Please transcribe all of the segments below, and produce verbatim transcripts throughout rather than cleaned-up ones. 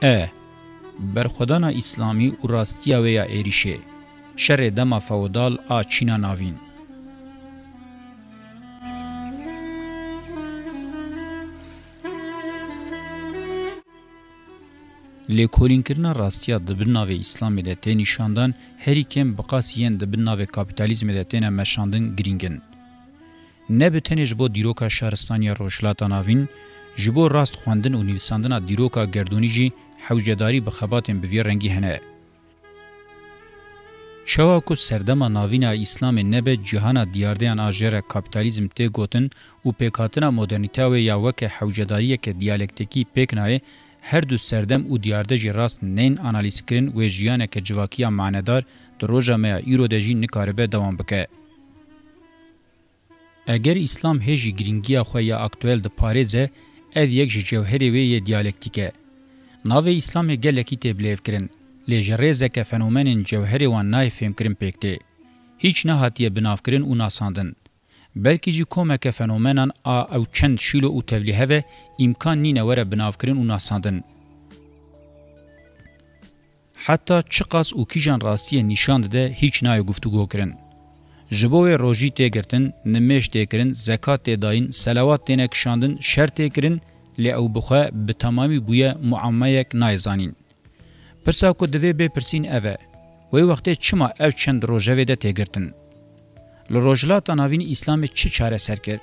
E. Berxwedana Îslamî û rastiya wê ya êrîşê. Şerê dema feodal a Çîna Navîn. Lêkolînkirina rastiya di bin navê Îslamê de tê nîşandan, herî kêm bi qasî yên di bin navê kapîtalîzmê de têne meşandin girîng in. Ne bi tenê ji bo dîroka şaristaniya Rojhilata Navîn, ji bo rast xwendin û nivîsandina dîroka gerdûnî jî hewcedarî bi xebatên bi vî rengî hene. Çawa ku serdema navîn a Îslamê nebe cîhana diyardeyan a jê re kapîtalîzm tê gotin û pêkhatina modernîteya wê ya weke hewcedariyeke diyalektekî pêk nayê, her du serdem û diyarde jî rast nên analîzkirin, wê jiyaneke civakî ya manedar di roja me ya îro de jî nikaribe dewam bike. Eger Îslam hê jî girîngiya xwe ya aktuel diparêze, ev yek ji cewherê wê yê diyalektîk e. Navê Îslamê gelekî tê bilêvkirin, lê ji rêzeke fenomenên cewherê wan nayê fêmkirin pêk tê. Hîç nehatiye binavkirin û nasandin. Belkî jî komeke fenomenan a ew çend şîlo û tevlîhev e, îmkan nîne were binavkirin û nasandin. Heta çiqas û kîjan rastiyê nîşan dide, hîç nayê guftûgo kirin. Ji bo wê rojî tê girtin, nimêj tê kirin, zekat tê dayîn, selawat têne kişandin, şer tê kirin, lê ew bi xwe bi temamî bûye muameyek nayê zanîn. Pirsa ku divê bê pirsîn ev e, wê wextê çima ev çend rojevê de tê girtin? Li Rojhilata Navîn Îslamê çi çareser kir?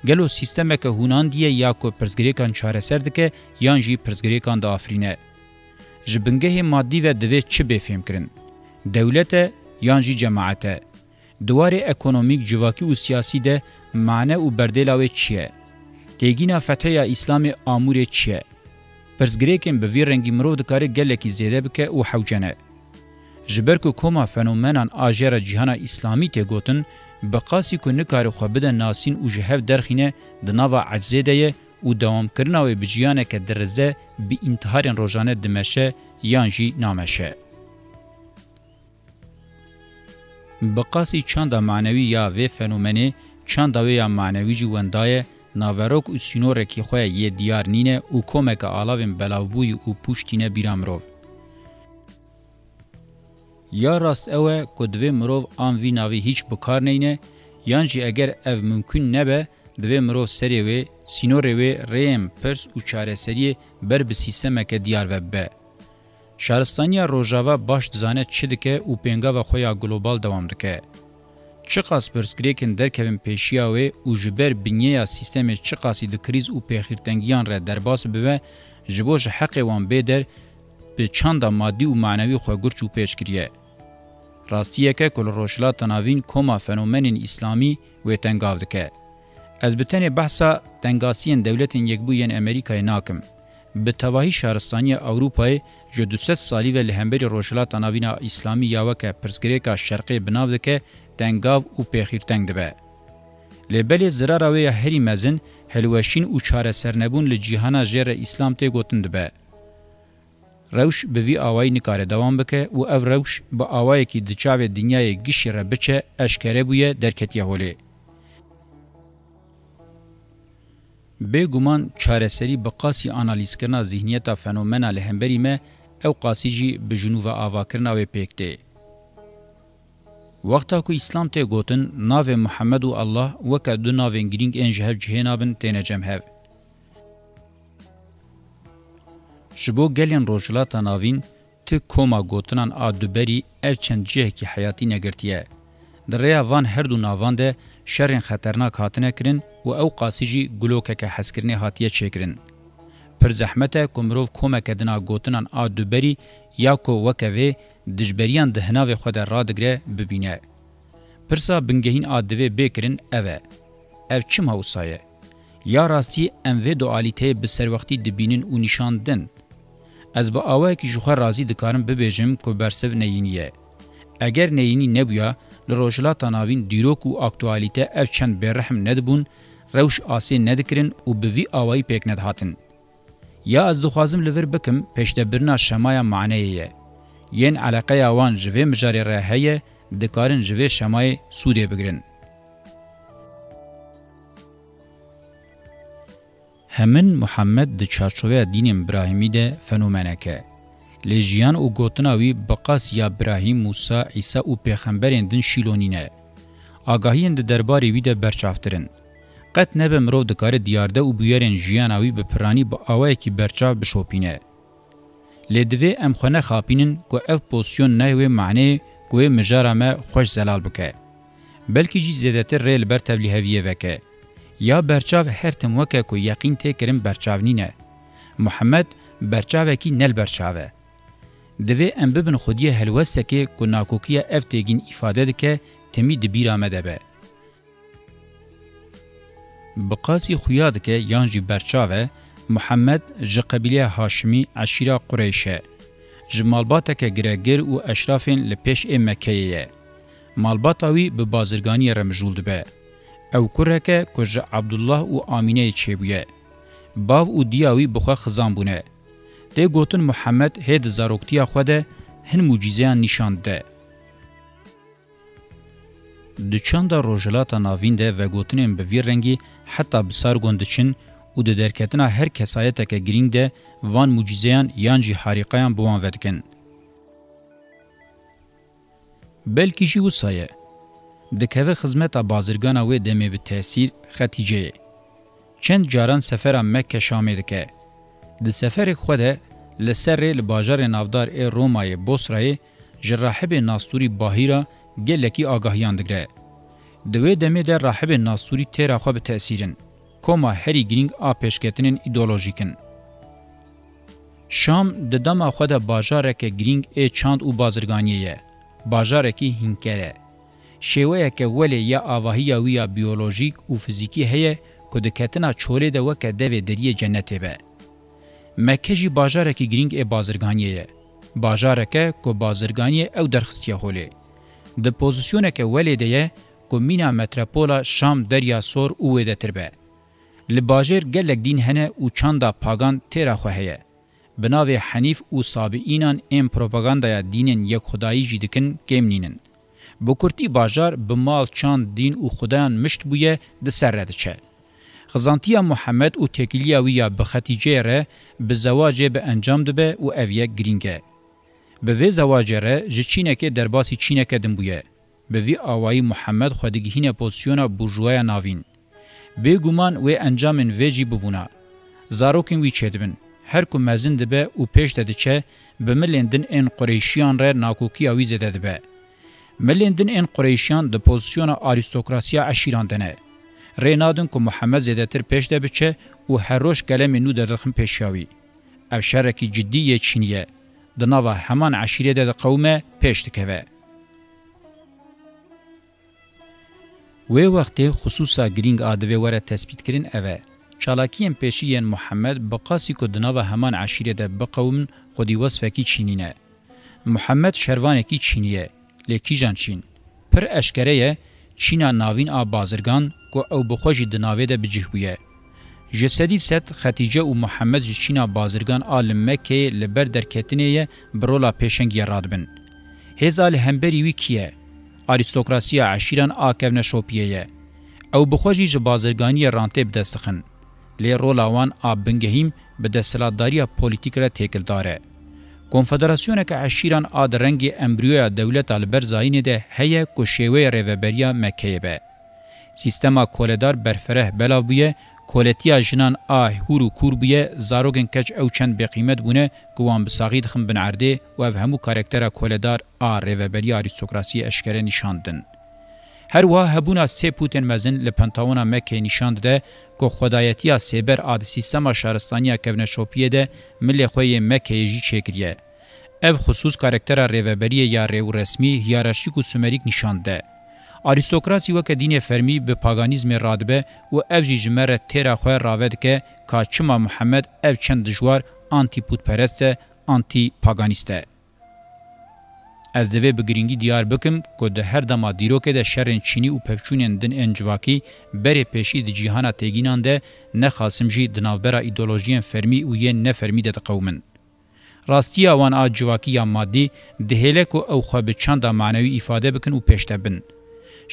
Gelo sîstemeke hûnandiye ya ku pirsgirêkan çareser dike yan jî pirsgirêkan diafirîne? Ji bingehê madî ve divê çi bê fêmkirin? Dewlet e yan jî cemaet e? Di warê ekonomîk, civakî û siyasî de mane û berdêla wê çi ye? Têgîna fethê ya Îslamê amûrê çi ye? Pirsgirêkên bi vî rengî mirov dikare gelekî zêde bike û hewce ne. Ji ber ku koma fenomenan a jê re cîhana Îslamî tê gotin, bi qasî ku nikare xwe bide nasîn û ji hev derxîne, di nava ecizê de ye û dewamkirina wê bi jiyaneke dirize bi întiharên rojane dimeşe yan jî nameşe. Bi qasî çanda manewî ya vê fenomenê, çanda wê ya manewî jî wenda ye, naverok û sînorekî xwe yê diyar nîne û komeke alavên belavbûyî û pûç tîne bîra mirov. Ya rast ew e ku divê mirov an vî navî hîç bi kar neyne, yan jî eger ev mimkûn nebe, divê mirov serê wê, sînorê wê, rêyên pirs û çareseriyê ber bi sîstemeke diyar ve bibe. Şaristaniya Rojava baş dizane çi dike û pêngava xwe ya global dewam dike. Çiqas pirsgirêkên derkevin pêşiya wê û ji ber binyeya sîstemê çiqasî di krîz û pêxîrtengiyan re derbas bibe, ji bo ji heqê wan bê der, bi çanda madî û manewî xwe gurç û pêç kiriye. Rastiyeke ku li Rojhilata Navîn koma fenomenên Îslamî wê tengav dike. Ez bi tenê behsa tengasiyên Dewletên Yekbûyî yên Amerîkayê nakim. Bi tevahî şaristaniya Ewropayê ji du sed salî ve li hemberî Rojhilata Navîn a Îslamî ya weke pirsgirêka Şerqê bi nav dike, tengav û pêxîrteng dibe. Lê belê zirara wê ya herî mezin, hilweşîn û çaresernebûn li cîhana jê re Îslam tê gotin dibe. Rewş bi vî awayî nikare dewam bike û ev rewş bi awayekî di çavê dinyayê gişî re biçe, eşkere bûye, derketiye holê. Bêguman çareserî bi qasî analîzkirina zîhniyeta fenomena li hemberî me, ew qasî jî bi jinû ve avakirina wê pêk tê. Wexta ku Îslam tê gotin, navê Muhammed û Allah weke du navên girîng ên ji hev cihê nabin têne cem hev. Ji bo gelên Rojhilata Navîn ti koma gotinan a duberî ev çend cihekî heyatî negirtiye. Di rêya van her du navan de şerên xeternak hatine kirin û ew qasî jî gulokeke hezkirinê hatiye çêkirin. Pir zehmet e ku mirov komeke din a gotinan a duberî ya ku weke vê dijberiyan di hinavê xwe de radigre, bibîne. Pirsa bingehîn a divê bê kirin ev e. Ev çima wisa ye? Ya rastî em vê dualîteyê bi serwextî dibînin û nîşan didin? Ez bi awayekî ji xwe razî dikarim bibêjim ku bersiv neyînî ye. Eger neyînî nebûya, li Rojhilata Navîn dîrok û aktualîte ev çend bêrehm nedibûn, rewş asê nedikirin û bi vî awayî pêk nedihatin. Ya ez dixwazim li vir bikim, pêşdebirina şemaya maneyê ye. Yên eleqeya wan ji vê mijarê re heye, dikarin ji vê şemayê sûdê bigirin. Hemin Muhammed di çarçoveya dînên Birahîmî de fenomenek e. Lê jiyan û gotina wî bi qas ya Birahîm, Mûsa, Îsa û pêxemberên din şîlo nîne. Agahiyên di derbarê wî de berçavtir in. Qet nebe mirov dikare diyarde û bûyerên jiyana wî bi piranî bi awayekî berçav bişopîne. Lê divê em xwe nexapînin ku ev pozîsyon nayê wê maneyê ku wê mijara me xweş zelal bike. Belkî jî zêdetir rê li ber tevlîheviyê veke. Ya berçav her tim weke ku yeqîn tê kirin berçav nîne. Muhammed berçavekî ne li ber çav e. Divê em bibin xwediyê helwestekê ku nakokiya ev têgîn îfade dike, timî di bîra me de be. Bi qasî xuya dike yan jî berçav e, Muhammed ji qebîleya Haşimî, eşîra Qureyş e. Ji malbateke giregir û eşrafên li pêş ê Mekkeyê ye. Malbata wî bi bazirganiyê re mijûl dibe. Ew kurek e ku ji Abdullah û Amîneyê çêbûye. Bav û diya wî bi xwe xizan bûne. Tê gotin Muhammed hê di zaroktiya xwe de hin mucîzeyan nîşan dide. Di çanda Rojhilata Navîn de vegotinên bi vî rengî heta bi Sargon diçin û di derketina her kesayeteke girîng de van mucîzeyan yan jî harîqayan bi wan ve dikin. Belkî jî wisa ye. Dikeve xizmeta bazirgana wê demê bi tesîr, Xetîceyê. Çend caran sefera Mekke Şamê dike. Di seferek xwe de li ser rê li bajarê navdar ê Romayê Bosrayê ji rahibê Nastûrî Bahîra gelekî agahiyan digre. Di wê demê de rahibê Nastûrî têra xwe bi tesîr in. Koma herî girîng a pêşketinên îdeolojîk in. Şam di dema xwe de bajareke girîng ê çand û bazirganiyê ye. Bajarekî hînker e. Şêweyeke welê ya avahiya wî ya biyolojîk û fizîkî heye ku di ketina çolê de weke devê deriyê cennetê be. Mekke jî bajarekî girîng ê bazirganiyê ye. Bajareke ku bazirganiyê ew derxistiye holê. Di pozîsyoneke welê de ye ku mîna metrepola Şam, Derya Sor û wêdetir be. Li bajêr gelek dîn hene û çanda pagan têra xwe heye. Bi navê Henîf û Sabiînan ên propagandaya dînên yekxwedayî jî dikin kêm nînin. Bi kurtî bajar bi mal, çand, dîn û xudayan mişt bûye, di ser re diçe. Xizantiya Muhammed û têkiliya wî ya bi Xetîceyê re bi zewacê bi encam dibe û ev yek girîng e. Bi vê zewacê re ji çînekê derbasî çîneke din bûye. Bi vî awayî Muhammed xwe digihîne pozîsyona burjuwaya navîn. Bêguman wê encamên vê jî bibûna. Zarokên wî çêdibin. Her ku mezin dibe û pêş de diçe, bi milên din ên Qureyşiyan re nakokiya wî zêde dibe. Milên din ên Qureyşiyan di pozîsyona arîstokrasiya eşîran de ne. Rê nadin ku Muhammed zêdetir pêş de biçe û her roj kelemên nû derdixin pêşiya wî. Ev şerekî cidî yê çînî ye. Di nava heman eşîrê de diqewime, pêş dikeve. Wê wextê xisûsa girîng a divê were tespîtkirin ev e. Çalakiyên pêşî yên Muhammed bi qasî ku di nava heman eşîrê de biqewimin xwedî wesfekî çînî ne. Muhammed şervanekî çînî ye, lê kîjan çîn? Pir eşkere ye, çîna navîn a bazirgan ku ew bi xwe jî di navê de bi cih bûye. Ji sedî sed Xetîce û Muhammed ji çîna bazirgan a li Mekkeyê li ber derketinê ye bi rola pêşengiyê radibin. Hêza li hemberî wî kî ye? Arîstokrasiya eşîran a kevneşopiyê ye. Ew bi xwe jî ji bazirganiyê rantê bi dest dixin. Lê rola wan a bingehîn bi desthilatdariya polîtîk re têkildar e. Konfederasyoneke eşîran a di rengê embriyoya dewleta li ber zayînê de heye ku şêweyê rêveberiya Mekkeyê be. Sîstema koledar berfereh belav bûye, koletiya jinan a hûr û kûr bûye, zarokên keç ew çend bêqîmet bûne ku wan bi saxî dixin bin erdê û ev hemû karaktera koledar a rêveberiya arîstokrasiyê eşkere nîşan didin. Her wiha hebûna sê pûtên mezin li Pentagona Mekkeyê nîşan dide ku xwedayetiya sêber a di sîstema şaristaniya kevneşopiyê de milê xwe yê Mekkeyê jî çêkiriye. Ev xisûs karaktera rêveberiyê ya rêwresmî, hiyerarşîk û sumerîk nîşan dide. Arîstokrasî weke dînê fermî bi paganîzmê radibe û ev jî ji me re têra xwe rave dike ka çima Muhammed ev çend dijwar antîpûtperest e, antîpaganîst e. Ez divê bi girîngî diyar bikim ku di her dema dîrokê de şerên çînî û pevçûnên din ên civakî berê pêşî di cîhana têgînan de ne xasim jî di navbera îdeolojiyên fermî û yên nefermî de diqewimin. Rastiya wan a civakî ya madî dihêle ku ew xwe bi çanda manewî îfade bikin û pêş de bin.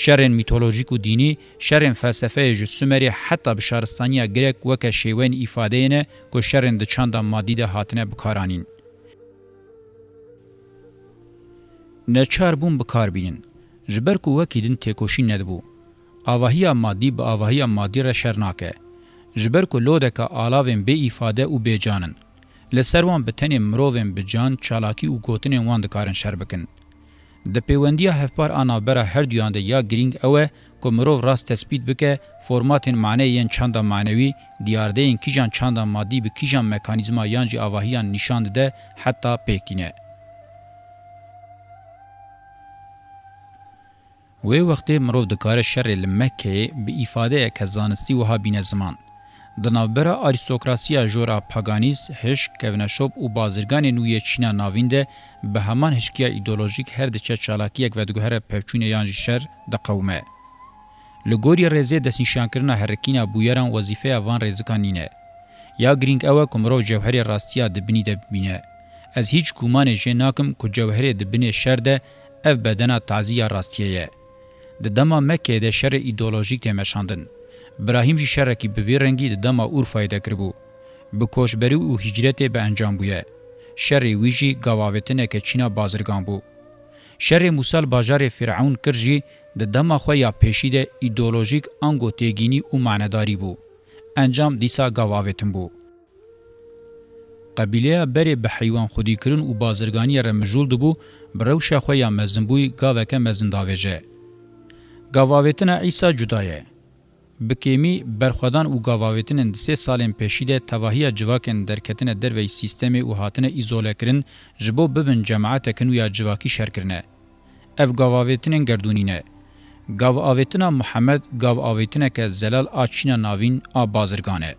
Şerên mîtolojîk û dînî, şerên felsefeyê ji Sumerê heta bi şaristaniya Grek weke şêweyên îfadeyê ne ku şerên di çanda madî de hatine bikaranîn. Neçar bûn bi kar bînin. Ji ber ku wekî din têkoşîn nedibû. Avahiya madî bi avahiya madî re şer nake. Ji ber ku lodeke alavên bê îfade û bêcan in. Li ser wan bi tenê mirovên bi can, çalakî û gotinên wan dikarin şer bikin. Di pêwendiya hevpar a navbera herduyan de ya girîng ew e ku mirov rast tespît bike, formatên maneyê yên çanda manewî, diyardeyên kîjan çanda madî bi kîjan mekanîzma yan jî avahiyan nîşan dide, heta pêk tîne. Wê wextê mirov dikare şerê li Mekkeyê bi îfadeyeke zanistî wiha bîne ziman. Di navbera arîstokrasiya jor a paganîst, hişk, kevneşop û bazirganên nû yê Çîna Navîn de bi heman hişkiya îdeolojîk her diçe çalakiyek vediguhere pevçûnê yan jî şer diqewime. Li gorî rêzê destnîşankirina herikîna bûyeran wezîfeya van rêzikan nîne. Ya girîng ew e ku mirov cewherê rastiya di binî de bibîne. Ez hîç gumanê jê nakim ku cewherê di binê şer de ev bedena tazî ya rastiyê ye. Di dema Mekkeyê de şerê îdeolojîk tê meşandin. Birahîm jî şerekî bi vî rengî di dema Urfayê de kiribû. Bi koçberî û hîcretê bi encam bûye. Şerê wî jî gavavêtineke çîna bazirgan bû. Şerê Mûsa li bajarê Fîrewn kir jî di dema xwe ya pêşî de îdeolojîk ango têgînî û manedarî bû. Encam dîsa gavavêtin bû. Qebîleya berê bi heywanxwedîkirin û bazirganiyê re mijûl dibû, bi rewşa xwe ya mezinbûyî gaveke mezin davêje. Gavavêtina Îsa cuda ye. Bi kêmî berxwedan û gavavêtinên di sê salên pêşî de tevahiya civakên derketine derveyî sîstemê û hatine îzolekirin, ji bo bibin cemaeteke nû ya civakî şer kirine. Ev gavavêtinên gerdûnî ne. Gavavêtina Muhammed gavavêtineke zelal a Çîna Navîn a bazirgan e.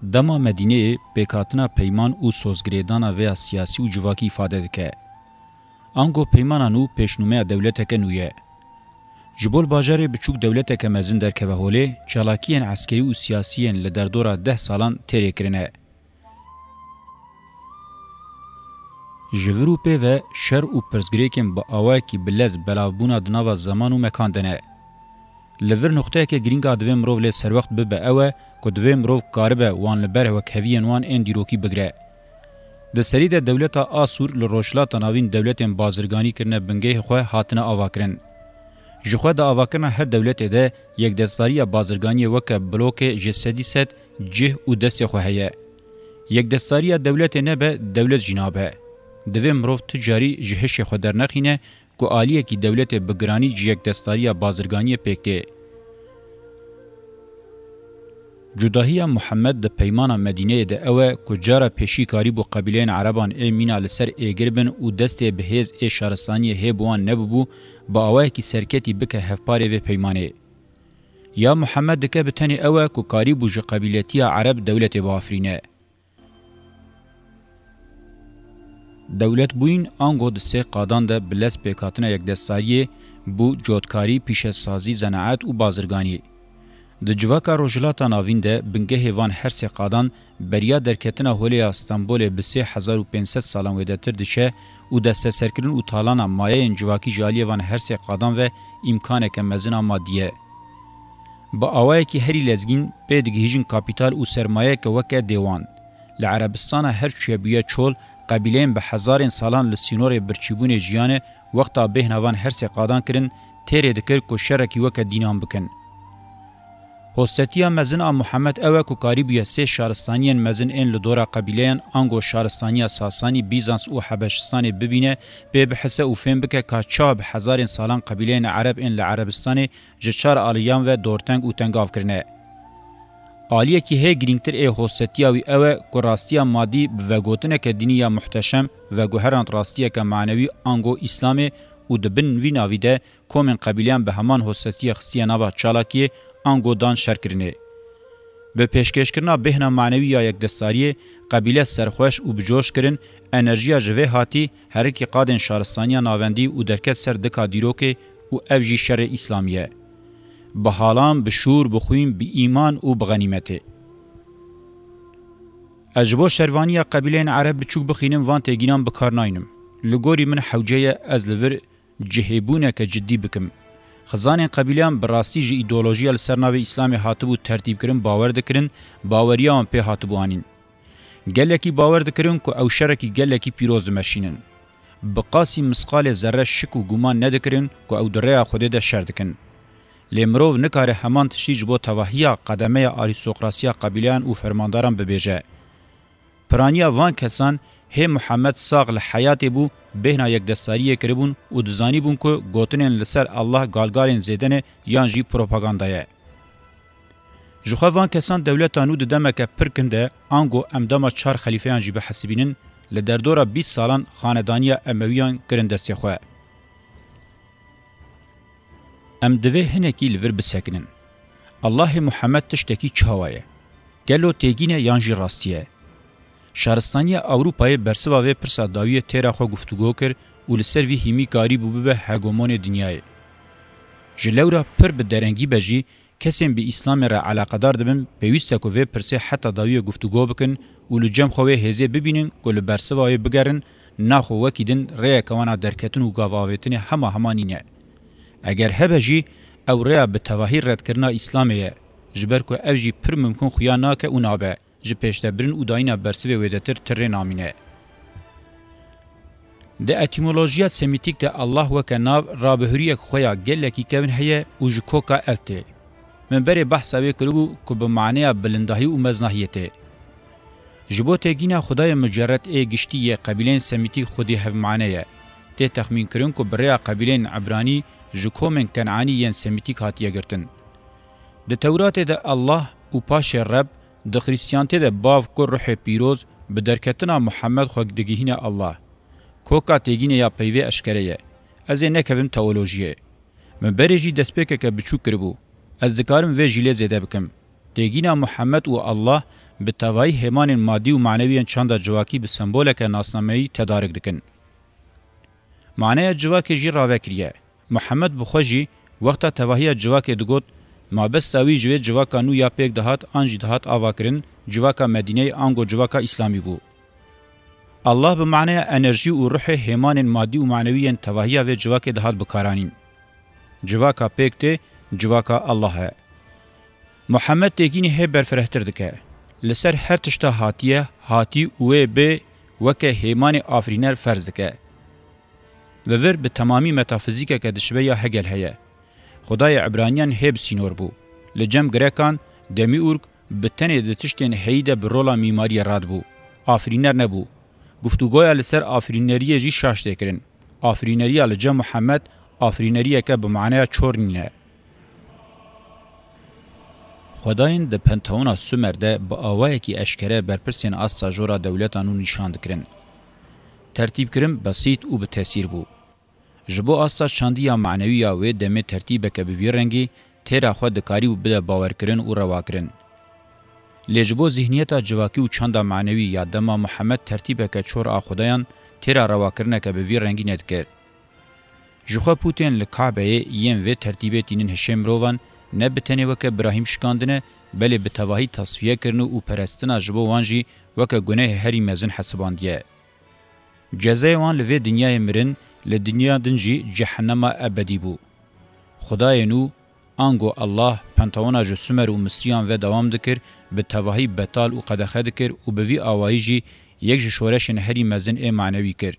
Dema Medîneyê pêkhatina peyman û sozgirêdana vêya siyasî û civakî îfade dike. Ango peymana nû pêşnûmeya dewleteke nû ye. Ji bo li bajarê biçûk dewleteke mezin derkeve holê, çalakiyên eskerî û siyasî yên li derdora deh salan têrê kirine. Ji vir û pê ve şer û pirsgirêkên bi awayekî bi lez belavbûna di nava zeman û mekan de ne. Li vir nuqteyeke girîng a divê mirov lê serwext bibe ew e ku divê mirov karibe wan li ber wekheviyên wan ên dîrokî bigire. Di serî de dewleta Asûr li Rojhilata Navîn dewletên bazirganî kirine bingehê xwe hatine avakirin. Ji xwe di avakirina her dewletê de yekdestdariya bazirganiyê weke blokê ji sedî sed cih û destê xwe heye. Yekdestdariya dewletê nebe, dewlet jî nabe. Divê mirov tu carî ji hişê xwe dernexîne ku aliyekî dewletê bi giranî ji yekdestdariya bazirganiyê pêk tê. Cudahiya Muhammed di peymana Medîneyê de ew e ku cara pêşî karîbû qebîleyên Ereban ê mîna li ser êgir bin û destê bi hêz ê şaristaniyê hê bi wan nebibû, bi awayekî serketî bike hevparê vê peymanê. Ya Muhammed dike bi tenê ew e ku karîbû ji qebîletiya Ereb dewletê biafirîne. Dewletbûyîn ango di sê qadan de bi lez pêkhatina yekdestdariyê bû cotkarî, pîşesazî, zenaet û bazirganî. Di civaka Rojhilata Navîn de bingehê van her sê qadan beriya derketina holê ya Stenbolê bi sê hezar û pênc sed salan wêdetir diçe û desteserkirin û talana mayeyên civakî ji aliyê van her sê qadan ve îmkaneke mezin a madî ye. Bi awayekî herî lezgîn pê digihîjin kapîtal û sermayeyeke weke dêwan. Li Erebistana her çûye bûye çol, qebîleyên bi hezarên salan li sînorê birçîbûnê jiyane, wexta bêhna van her sê qadan kirin, têrê dikir ku şerekî weke dînan bikin. Hostetiya mezin a Muhammed ew e ku karîbûye sê şaristaniyên mezin ên li dora qebîleyan ango şaristaniya Sasanî, Bîzans û Hebeşistanê bibîne, pê bihise û fêm bike ka çawa bi hezarên salan qebîleyên Ereb ên li Erebistanê ji çar aliyan ve dorteng û tengav kirine. Aliyekî hê girîngtir ê hostetiya wî ew e ku rastiya madî bi vegotineke dînî ya muhteşem veguherand rastiyeke manewî ango Îslamê û di bin vî navî de komên qebîleyan bi heman hostetiye xistiye nava çalakiyê ango dan şerkirinê. Bi pêşkêşkirina bêhna manewî ya yekdestariyê, qebîle serxweş û bi coş kirin, enerjiya ji vê hatî herikî qadên şaristaniya navendî û derket ser dika dîrokê û ev jî şerê Îslamî ye. Bi halan, bi şûr, bi xwîn, bi îman û bi xenîmetê. Ez ji bo şervaniya qebîleyên Ereb biçûk bixînim van têgînan bi kar naynim. Li gorî min hewce ye ez li vir cihêbûneke cidî bikim. Xizanên qebîleyan bi rastî ji îdeolojiya li ser navê Îslamê hatibû tertîbkirin bawer dikirin, baweriya wan pê hatibû anîn. Gelekî bawer dikirin ku ew şerekî gelekî pîroz dimeşînin. Bi qasî misqalê zerre şik û guman nedikirin ku ew di rêya Xwedê de şer dikin. Lê mirov nikare heman tiştî ji bo tevahiya qedemeya arîstokrasiya qebîleyan û fermandaran bibêje. Piraniya van kesan hê Muhammed sax li heyatê bû, bêhna yekdestariyê kiribûn û dizanîbûn ku gotinên li ser Allah galgalên zêde ne yan jî propaganda ye. Jixwe van kesan dewleta nû di demeke pir kin de, ango em dema çar xelîfeyan jî bihesibînin, li derdora bîst salan xanedaniya Emewiyan kirin destê xwe. Em divê hinekî li vir bisekinin. Allahê Muhammed tiştekî çawa ye? Gelo têgîn e yan jî rastî ye? Şaristaniya Ewropayê bersiva vê pirsa dawiyê têra xwe guftûgo kir û li ser vî hîmî karîbû bibe hegemonê dinyayê. Ji lewra pir bi derengî be jî, kesên bi Îslamê re eleqedar dibin, pêwîst e ku vê pirsê heta dawiyê guftûgo bikin û li cem xwe wê hêzê bibînin ku li bersiva wê bigerin, naxwe wekî din rêyeke wan a derketin û gavavêtinê hema hema nîne. Eger hebe jî, ew rêya bi tevahî redkirina Îslamê ye, ji ber ku ev jî pir mimkun xuya nake û nabe, ji pêşdebirin û dayîna bersivê wêdetir ti rê namîne. Di etîmolojiya semîtîk de Allah weke nav rabihuriyek xwe ya gelekî kevn heye û ji koka ev tê. Min berê behsa wê kiribû ku bi maneya bilindahî û meznahiyê tê. Ji bo têgîna Xwedayê mucerred ê giştî yê qebîleyên semîtîk xwedî hevmane ye. Tê texmînkirin ku bi rêya qebîleyên Ebranî ji komên Kenanî yên semîtîk hatiye girtin. Di Tewratê de Allah û paşê Reb, di Xrîstiyantê de Bav ku Ruhê Pîroz bi derketina Muhammed xwe digihîne Allah. Koka têgînê ya peyvê eşkere ye. Ez ê nekevim teolojiyê. Min berê jî destpêkeke biçûk kiribû. Ez dikarim vê jî lê zêde bikim. Têgîna Muhammed û Allah bi tevayî hêmanên madî û manewî yên çanda civakî bi semboleke nasnameyî tedarik dikin. Maneya civakê jî rave kiriye. Muhammed bi xwe jî wexta tevahiya civakê digot, mabesta wî ji vê civaka nû ya pêk dihat an jî dihat avakirin, civaka Medîneyê ango civaka Îslamî bû. Allah bi maneya enerjî û ruhê hêmanên madî û manewî yên tevahiya vê civakê dihat bikaranîn. Civaka pêk tê, civaka Allah e. Muhammed têgînî hê berfirehtir dike. Li ser her tişta hatiye, hatî û wê bê weke hêmanê afirîner ferz dike. Li vir bi temamî metafizîkeke dişibe ya Hegel heye. Xwedayê Ebraniyan hê bi sînor bû. Li cem Grekan, Demiurg bi tenê di tiştên heyî de bi rola mîmariyê radibû. Afirîner nebû. Guftûgoya li ser afirîneriyê jî şaş tê kirin. Afirîneriya li cem Muhammed, afirîneriyeke bi maneya çor nîne. Xwedayên di Panteona Sumer de bi awayekî eşkere berpirsên asta jora dewleta nû nîşan dikirin. Tertîbkirin besît û bi tesîr bû. Ji bo asta çandî ya manewî ya wê demê tertîbeke bi vî rengî têra xwe dikarîbû bide bawerkirin û rewakirin. Lê ji bo zîhniyeta civakî û çanda manewî ya dema Muhammed tertîbeke çor a xwedayan têra rewakirineke bi vî rengî nedikir. Jixwe pûtên li Kabeyê yên vê tertîbê tînin hişê mirovan ne bi tenê weke birahîm şikandine, belê bi tevahî tasfiye kirine û perestina ji bo wan jî weke gunehê herî mezin hesibandiye. Cezayê wan li vê dinyayê mirin, li dinya din jî cehenema ebedî bû. Xwedayê nû, ango Allah, Panteona ji Sumer û Misriyan ve dewam dikir, bi tevahî betal û qedexe dikir û bi vî awayî jî yek ji şoreşên herî mezin ê manewî kir.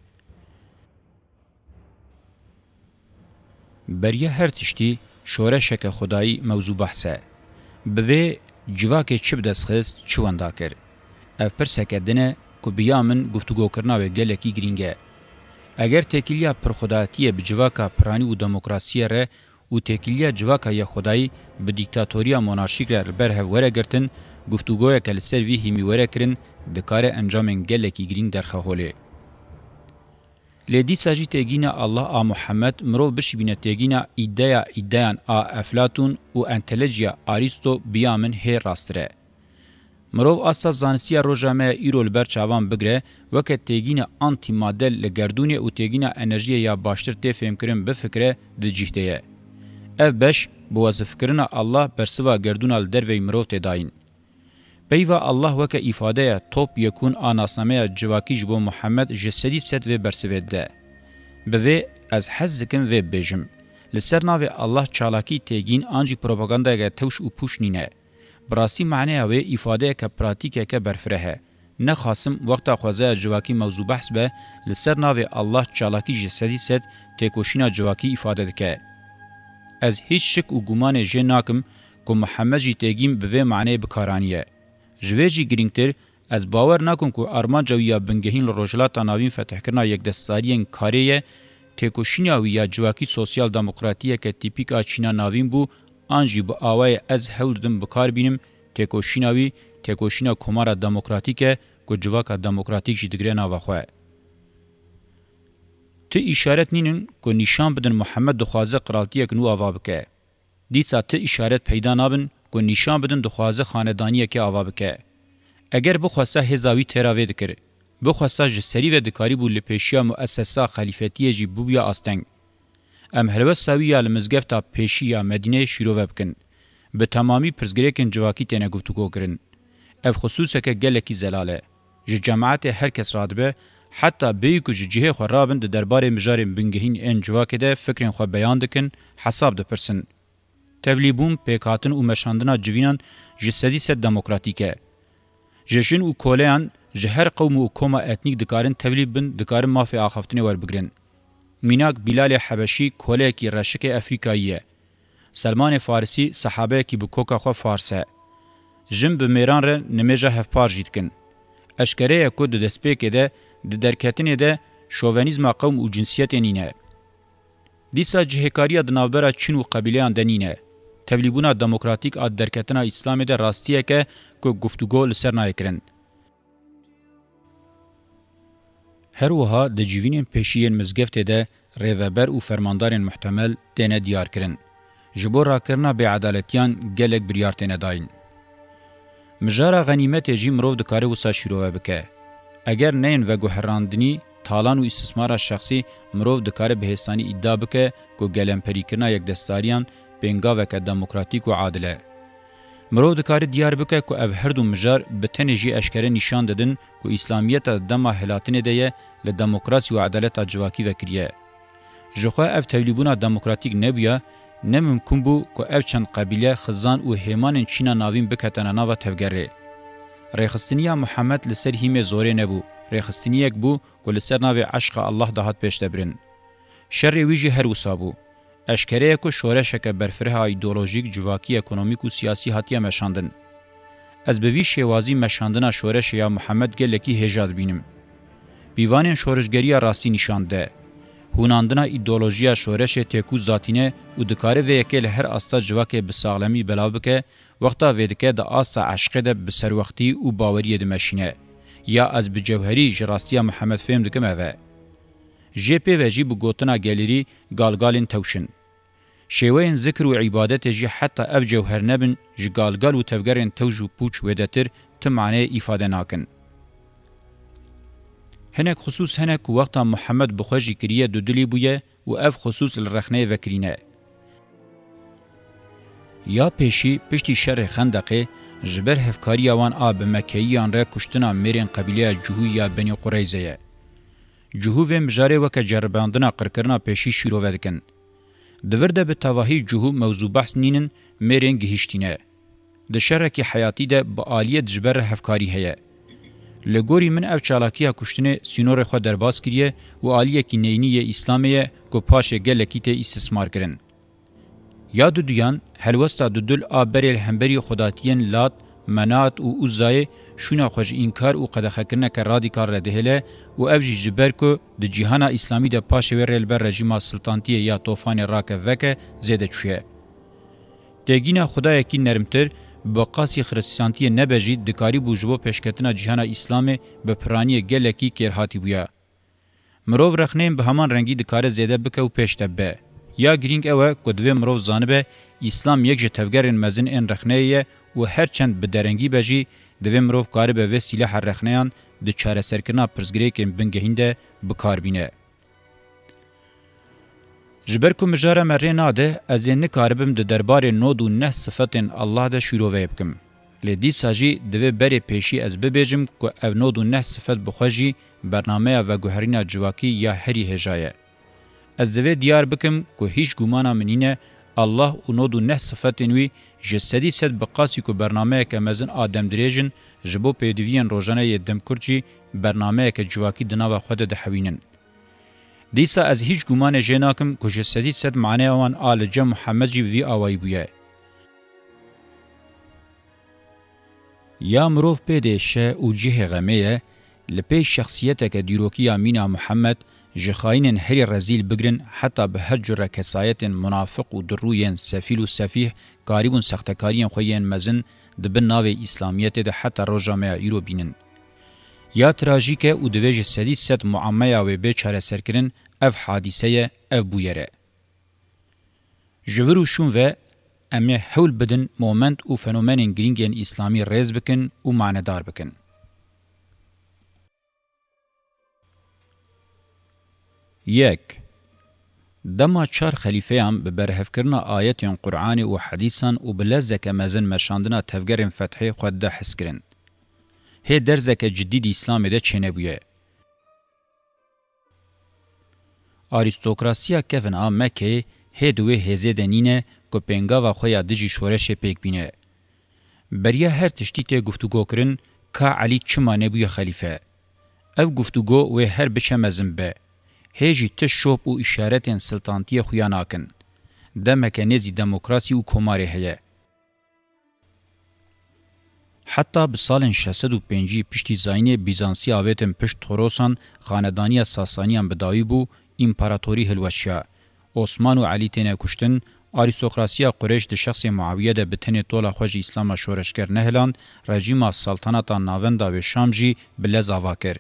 Beriya her tiştî, şoreşeke xwedayî mewzû behs e. Bi vê civakê çi bi dest xist, çi wenda kir? Ev pirseke din e ku bi ya min guftûgokirina wê gelekî girîng e. Eger têkiliya pirxwedatiyê bi civaka piranî û demokrasiyê re û têkiliya civaka yekxwedayî bi dîktatoriya monarşîk re li ber hev were girtin, guftûgoyeke li ser vî hîmî were kirin, dikare encamên gelekî girîng derxe holê. Lê dîsa jî têgîna Allah a Muhammed mirov bişibîne têgîna îdeya îdeyan a Eflatûn û entelejiya Arîsto biya min hê rasttir e. Mirov asta zanistiya roja me ya îro li ber çavan bigre, weke têgîna antîmadel li gerdûnê û têgîna enerjiyê ya baştir tê fêmkirin bifikire di cîh de ye. Ev beş, bi wesifkirina Allah bersiva gerdûna li derveyî mirov tê dayîn. Peyva Allah weke îfadeya top yekûn a nasnameya civakî ji bo Muhammed ji sedî sed vê bersivê dide. Bi vê Ez hez dikim vê bibêjim. Li ser navê Allah çalakî têgîn an jî propagandayeke tewş û pûç nîne. Bi rastî maneya wê îfadeyeke pratîkeke berfireh e. Nexasim wexta xwezaya civakî mewzûbehs be, li ser navê Allah çalakî ji sedî sed têkoşîna civakî îfade dike. Ez hîç şik û gumanê jê nakim ku Mihemed jî têgîn bi vê maneyê bi kar aniye. Ji vê jî girîngtir, ez bawer nakim ku armanca wî ya bingehîn li Rojhilata Navîn fetihkirina yekdestdariyên karê ye, têkoşîna wî ya civakî sosyal demokratiyeke tîpîk a Çîna Navîn bû, an jî bi awayê ez hewl didim bi kar bînim, têkoşîna wî, têkoşîna Komara Demokratîk e ku civaka demokratîk jî digire nava xwe. Ti îşaret nînin ku nîşan bidin Mihemed dixwaze qiraltiyek nû ava bike. Dîsa ti îşaret peyda nabin ku nîşan bidin dixwaze xanedaniyekê ava bike. Eger bixwesta hêza wî têra vê dikir, bixwesta ji serî ve dikarîbû li pêşiya muesesa xelîfetiyê jî bibûya asteng. Em helwesta wî ya li mizgefta pêşî ya Medîneyê şîrove bikin. Bi temamî pirsgirêkên civakî têne guftûgo kirin. Ev xisûseke gelekî zelal e. Ji cemaetê her kes radibe, heta bêyî ku ji cihê xwe rabin di derbarê mijarên bingehîn ên civakê de fikrên xwe beyan dikin, hesab dipirsin. Tevlîbûn, pêkhatin û meşandina civînan ji sedî sed demokratîk e. Ji jin û koleyan, ji her qewm û koma etnîk dikarin tevlî bin, dikarin mafê axaftinê werbigirin. Mînak Bîlalê Hebeşî koleyekî reşikê Efrîkayî ye. Selmanê Farisî sehabeyekî bi koka xwe fars e. Jin bi mêran re nimêja hevpar jî dikin. Eşkere ye ku di destpêkê de, di derketinê de şovenîzma qewm û cinsiyetê nîne. Dîsa cihêkariya di navbera çin û qebîleyan de nîne. Tevlîbûna demokratîk a derketina Îslamê de rastiyek e ku guftûgo li ser nayê kirin. Her wiha di civînên pêşî yên mizgeftê de rêveber û fermandarên muhtemel têne diyarkirin. Ji bo rakirina bêedaletiyan gelek biryar têne dayîn. Mijara xenîmetê jî mirov dikare wisa şîrove bike. Eger neyên veguherandinî, talan û îstismara şexsî, mirov dikare bi hêsanî îdia bike ku gelemperîkirina yekdestdariyan pêngaveke demokratîk û adil e. Mirov dikare diyar bike ku ev her du mijar bi tenê jî eşkere nîşan didin ku îslamiyeta di dema hilatinê de ye, li demokrasî û edaleta civakî vekiriye. Ji xwe ev tevlîbûna demokratîk nebûya, ne mimkûn bû ku ev çend qebîle, xizan û hêmanên Çîna Navîn biketene nava tevgerê. Rêxistiniya Muhammed li ser hîmê zorê nebû, rêxistiniyek bû ku li ser navê eşqa Allah de hat pêşdebirin. Şerê wî jî her wisa bû. Eşkere ye ku şoreşeke berfireh a îdeolojîk, civakî, ekonomîk û siyasî hatiye meşandin. Ez bi vî şêwazî meşandina şoreşê ya Muhammed gelekî hêja dibînim. Pîvanên şorişgeriya rastî nîşan dide. Hûnandina îdeolojiya şoreşê têkû zatîne û dikare vê yekê li her asta civakê bi saxlemî belav bike, wexta vê dike di asta eşqê de bi serwextî û baweriyê dimeşîne. Ya ez bi cewherî ji rastiya Muhammed fêm dikim ev e. Jê pê ve jî bi gotina gelêrî galgalên tewş in. Şêweyên zikr û îbadetê jî heta ev cewher nebin, ji galgal û tevgerên tewş û pûç wêdetir ti maneyê îfade nakin. Hinek xisûs hene ku wexta Muhammed bi xwe jî kiriye dudilî bûye û ev xisûs li rexneyê vekirîne. Ya pêşî, piştî şerê Xendeqê, ji ber hevkariya wan a bi Mekkeyiyan re kuştina mêrên qebîleya Cuhû ya Benî Qureyze ye. Cuhû vê mijarê weke ceribandina qirkirina pêşî şîrove dikin. Di vir de bi tevahî Cuhû mewzûbehs nînin, mêrên gihîştî ne. Di şerekî heyatî de bi aliyê dijber re hevkarî heye. Li gorî min ev çalakiya kuştinê sînorê xwe derbas kiriye û aliyekî neyînî yê Îslamê ye ku paşê gelekî tê îstismar kirin. Ya duduyan, helwesta dudul a berê li hemberî xwedatiyên Lat, Menat û Uzzayê şûna xwe ji înkar û qedexekirineke radîkal re dihêle û ev jî ji ber ku di cîhana Îslamî de paşê wê rê li ber rejîma siltantiyê ya tofanê rake veke zêde çûye. Têgîna Xwedayekî nermtir, bi qasî Xiristiyantiyê nebe jî dikarîbû ji bo pêşketina cîhana Îslamê bi piraniyê gelekî kêrhatî bûya. Mirov rexneyên bi heman rengî dikare zêde bike û pêş de bibe. Ya girîng ew e ku divê mirov zanibe, Îslam yek ji tevgerên mezin ên rexneyê ye û her çend bi derengî be jî, divê mirov karibe vê sîlaha rexneyan di çareserkirina pirsgirêkên bingehîn de bi kar bîne. Ji ber ku mijara me rê nade, ez ê nikaribim di derbarê nod û neh sifetên Allah de şîroveyê bikim. Lê dîsa jî divê berê pêşî ez bibêjim ku ev nod û neh sifet bi xwe jî bernameya veguherîna civakî ya herî hêja ye. Ez divê diyar bikim ku hîç gumana min nîne, Allah û nod û neh sifetên wî ji sedî sed bi qasî ku bernameyeke mezin a demdirêj in ji bo pêdiviyên rojane yê demkurt jî bernameyeke civakî di nava xwe de dihewînin. Dîsa ez hîç gumanê jê nakim ku ji sedî sed maneya wan a li cem Muhammed jî bi vî awayî bûye. Ya mirov pê dê şe û cihê xemê ye, li pêş şexsiyeteke dîrokî ya mîna Muhammed, ji xayînên herî rezîl bigirin heta bi her cure kesayetên munafiq û dirû yên sefîl û sefîh karîbûn sextekariyên xwe yên mezin di bin navê Îslamiyetê de heta roja me ya îro bînin. Ya trajîk e û divê ji sedî sed muameya wê bê çareserkirin, ev hadîse ye, ev bûyer e. Ji vir û şûn ve em ê hewl bidin moment û fenomenên girîng yên îslamî rêz bikin û manedar bikin. Yek. Dema çar xelîfeyan bi berhevkirina ayetên Qur'anê û hedîsan û bi lezeke mezin meşandina tevgerên fethê xwe dide hezkirin. Hê derzeke cidî di Îslamê de çênebûye. Arîstokrasiya kevin a Mekeyê hê di wê hêzê de nîne ku pêngava xwe ya dijî şoreşê pêk bîne. Beriya her tiştî tê guftûgokirin ka Elî çima nebûye xelîfe. Ev guftûgo wê her biçe mezin be. Hê jî ti şop û îşaretên siltantiyê xuya nakin. Demeke nêzî demokrasî û komarê heye. Heta bi salên şeş sed û pêncî piştî zayînê Bîzansî avêtin pişt Torosan, xanedaniya Sasaniyan bi dawî bû, împaratorî hilweşiya. Osman û Elî têne kuştin, arîstokrasiya Qurêş di şexsê Muawiye de bi tenê tola xwe ji Îslama şoreşger nehiland, rejîma Saltanata Navenda wê Şam jî bi lez ava kir.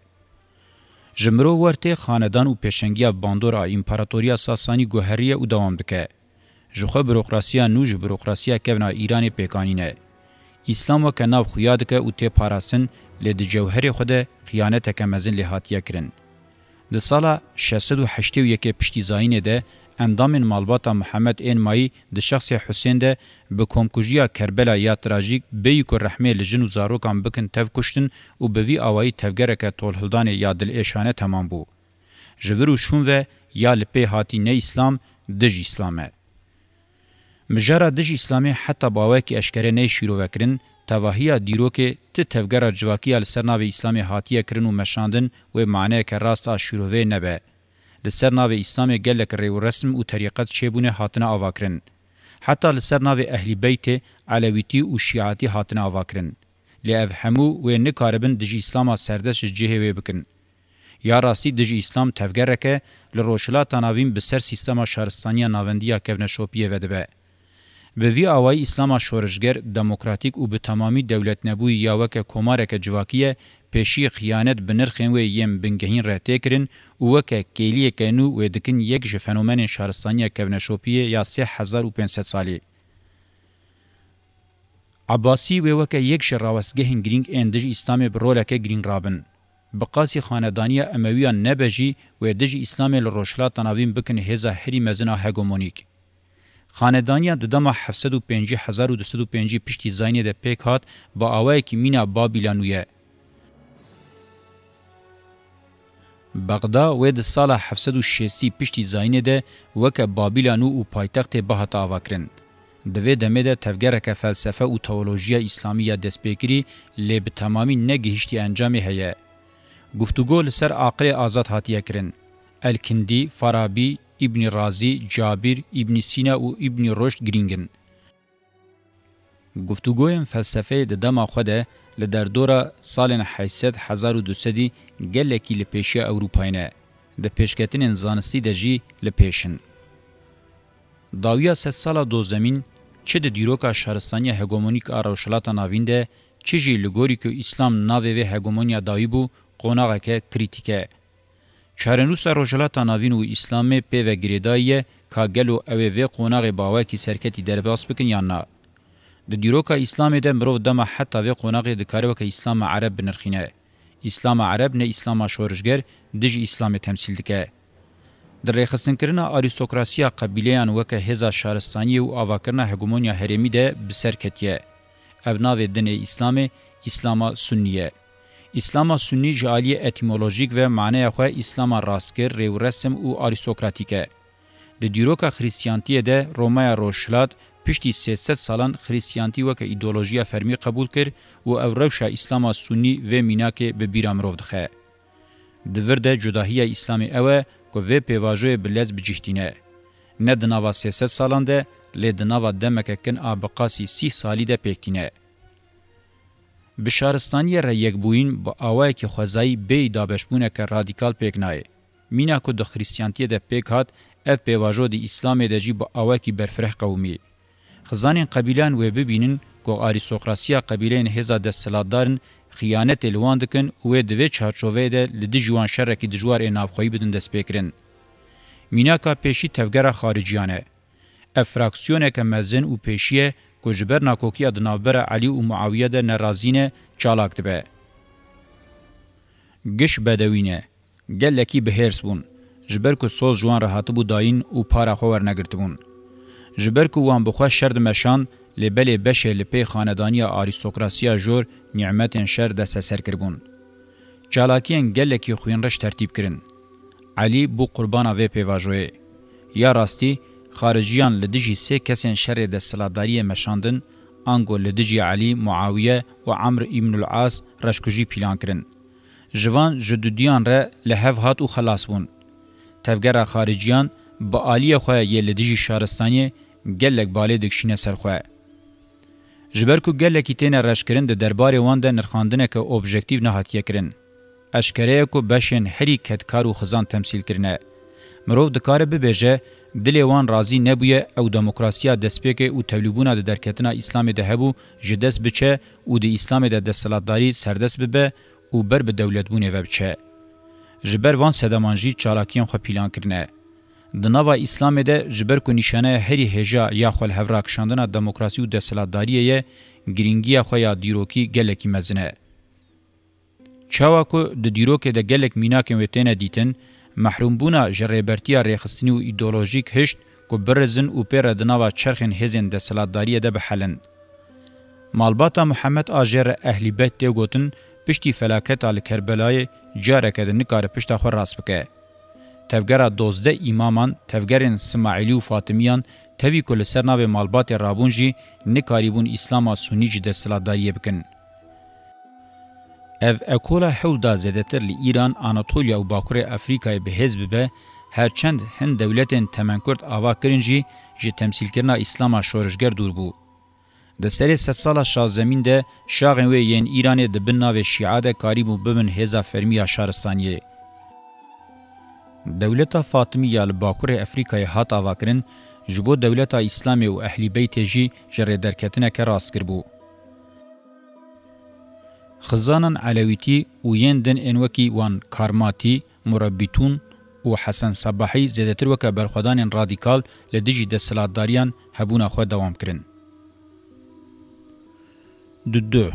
Ji mirov wer tê xanedan û pêşengiya bandor a Împaratoriya Sasanî guheriye û dewam dike. Ji xwe burokrasiya nû ji burokrasiya kevna Îranê pêkanîn e. Îslam weke nav xuya dike û tê parastin, lê di cewherê xwe de xiyaneteke mezin lê hatiye kirin. Di sala şeş sed û heştê û yekê piştî zayînê de endamên malbata Mihemed ên Mayî di şexsê Husên de bi komkujiya Kerbela ya trajîk bêyî ku rehmê li jin û zarokan bikin tev kuştin û bi vî awayî tevgereke tolhildanê ya dilêşane temam bû. Ji vir û şûn ve ya li pê hatî ne Îslam, dij Îslam e. Mijara dij Îslamê heta bi awayekî eşkere neyê şîrovekirin, tevahiya dîrokê ti tevgera civakî ya li ser navê Îslamê hatiye kirin û meşandin wê maneyeke rast a şîroveyê nebe. Li ser navê Îslamê gelek rê û resm û terîqet çêbûne hatine avakirin. Heta li ser navê Ehlî Beytê, Elewîtî û Şîatî hatine avakirin. Lê ev hemû wê nikaribin dijî Îslama serdest ji cihê wê bikin. Ya rastî dijî Îslam tevgerek e, li Rojhilata Navîn bi ser sîstema şaristaniya navendî ya kevneşopiyê vedibe. Bi vî awayî Îslama şoreşger, demokratîk û bi temamî dewletnebûyî ya weke komareke civakî ye, pêşî xiyanet bi nirxên wê yên bingehîn re tê kirin û weke kêliyeke nû wê dikin yek ji fenomenên şaristaniya kevneşopiyê ya sê hezar û pênc sed salî. Ebasî wê weke yek ji rawestgehên girîng ên dij Îslamê bi roleke girîng rabin. Bi qasî xanedaniya Emewiyan nebe jî wê dij Îslamê li Rojhilata Navîn bikin hêza herî mezin a hegemonîk. Xanedaniya di dema heft sed û pêncî hezar û du sed û pêncî piştî zayînê de pêk hat, bi awayekî mîna Babîla nû ye. Bexda wê di sala heft sed û şêstî piştî zayînê de weke Babîla nû û paytextê bihata avakirin. Di vê demê de tevgereke felsefe û teolojiya îslamî ya destpêkirî lê bi temamî negihiştî encamê heye. Guftûgo li ser aqilê azad hatiye kirin. El-Kindî, Farabî, Îbnî Razî, Cabîr, Îbnî Sîna û Îbnî Roşd girîng in. Guftûgoyên felsefeyê di dema xwe de li derdora salên heyşt sed hezar û du sedî gelekî li pêşiya Ewropayê ne, di pêşketinên zanistî de jî li pêş in. Dawiya sedsala dozdemîn çi di dîroka şaristaniya hegemonîk a Rojhilata Navîn de, çi jî li gorî ku Îslam navê vê hegemonya dawî bû, qonaxeke krîtîk e. Çarenûsa Rojhilata Navîn û Îslamê pê ve girêdayî ye ka gelo ew ê vê qonaxê bi awayekî serketî derbas bikin yan na. Di dîroka Îslamê de mirov dema heta vê qonaxê dikare weke Îslama Ereb binirxîne. Îslama Ereb ne Îslama şorişger, dijî Îslamê temsîl dike. Di rêxistinkirina arîstokrasiya qebîleyan weke hêza şaristaniyê û avakirina hegemonya herêmî de bi ser ketiye. Ev navê din ê Îslamê, Îslama Sunnî ye. Îslama Sunnî ji aliyê etîmolojîk ve maneya xwe Îslama rastgir, rêwresim û arîstokratîk e. Di dîroka Xrîstiyantiyê de Romaya Rojhilat piştî sê sed salan Xrîstiyantî weke îdeolojiya fermî qebûl kir û ew rewşa Îslama Sunnî vê mînakê bi bîra mirov dixe. Di vir de cudahiya Îslamê ew e ku vê pêvajoyê bi lez bicîhtîne. Ne di nava sê sed salan de, lê di nava demeke kin a bi qasî sî salî de pêk tîne. Bi şaristaniyê re yekbûyîn bi awayekî xwezayî bêyî dabeşbûneke radîkal pêk nayê. Mîna ku di Xrîstiyantiyê de pêk hat, ev pêvajo di Îslamê de jî bi awayekî berfireh qewimî. Xizanên qebîleyan wê bibînin ku arîstokrasiya qebîleyên hêza desthilatdar in, xiyanetê li wan dikin û wê di vê çarçoveyê de li dijî wan şerekî dijwar ê navxweyî bidin destpêkirin. Mînaka pêşî tevgera xariciyan e. Ev fraksiyoneke mezin û pêşî ye ku ji ber nakokiya di navbera Elî û Muawiye de nerazî ne, çalak dibe. Giş bedewî ne. Gelekî bi hêrs bûn, ji ber ku soz ji wan re hatibû dayîn û para xwe wernegirtibûn. Ji ber ku wan bi xwe şer dimeşand, lê belê beşê li pê xanedaniya arîstokrasiya jor nîmetên şer desteser kiribûn. Çalakiyên gelekî xwînreş tertîb kirin. Elî bû qurbana vê pêvajoyê. Ya rastî, xariciyan li dijî sê kesên şerê desthilatdariyê meşandin, ango li dijî Elî, Muawiye û Amr îbnul As reşkujî pîlan kirin. Ji van ji dudiyan re li hev hat û xelas bûn. Tevgera xariciyan bi aliyê xwe yê li dijî şaristaniyê gelek balê dikişîne ser xwe. Ji ber ku gelekî têne reşkirin, di derbarê wan de nirxandineke objektîf nehatiye kirin. Eşkere ye ku beşên herî kedkar û xizan temsîl kirine. Mirov dikare bibêje, dilê wan razî nebûye, ew demokrasiya destpêkê û tevlîbûna di derketina Îslamê de hebû, ji dest biçe û di Îslamê de desthilatdarî serdest bibe û ber bi dewletbûnê ve biçe. Ji ber van sedeman jî çalakiyên xwe pîlan kirine. Di nava Îslamê de ji ber ku nîşaneya herî hêja ya xwe li hev rakişandina demokrasî û desthilatdariyê ye, girîngiya xwe ya dîrokî gelekî mezin e. Çawa ku di dîrokê de gelek mînakên wê têne dîtin, mehrûmbûna ji rêbertiya rêxistinî û îdeolojîk hişt ku birizin û pê re di nava çerxên hêzên desthilatdariyê de bihelin. Malbata Muhammed a jê re Ehlî Beyt tê gotin, piştî felaketa li Kerbelayê careke din nikare pişta xwe rast bike. Tevgera dozdeh îmaman, tevgerên Simaîlî û Fatimiyan, tevî ku li ser navê malbatê rabûn jî nikarîbûn Îslama Sunî ji desthilatdariyê bikin. Ev ekola hewl da zêdetir li Îran, Anatoliya û Bakurê Efrîkayê bi hêz bibe, her çend hin dewletên temenkurt ava kirin jî ji temsîlkirina Îslama şorişger dûr bû. Di serê sedsala şazdemîn de şaxên wê yên Îranê di bin navê Şîa de karîbû bibin hêza fermî ya şaristaniyê. Dewleta Fatimî ya li Bakurê Efrîkayê hat avakirin, ji bo dewleta Îslamê û Ehlî Beytê jî ji rêderketineke rastgir bû. Xizanan Elewîtî û yên din ên wekî wan Karmatî, Murebbîtûn û Hesen Sebahî zêdetir weke berxwedanên radîkal li dijî desthilatdariyan hebûna xwe dewam kirin. Dudu,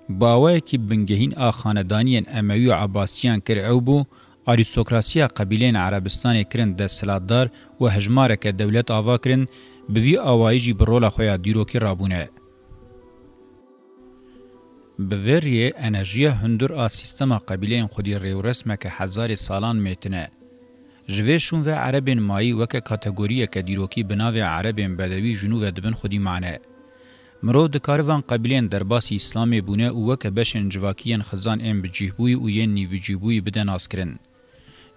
bi awayekî bingehîn a xanedaniyên Emewî û Ebasiyan kir ew bû, arîstokrasiya qebîleyên Erebistanê kirin desthilatdar û hejmareke dewlet ava kirin, bi vî awayî jî bi rola xwe ya dîrokî rabûne. Bi vê riyê enerjiya hundir a sîstema qebîleyên xwedî rêwresmeke hezarê salan mêtin e. Ji vê şûn ve erebên mayî weke kategoriyeke dîrokî bi navê erebên bedewî ji nû ve dibin xwedî mane. Mirov dikare van qebîleyên derbasî Îslamê bûne û weke beşên civakî yên xizan ên bicîhbûyî û yên nîvbicîhbûyî bide naskirin.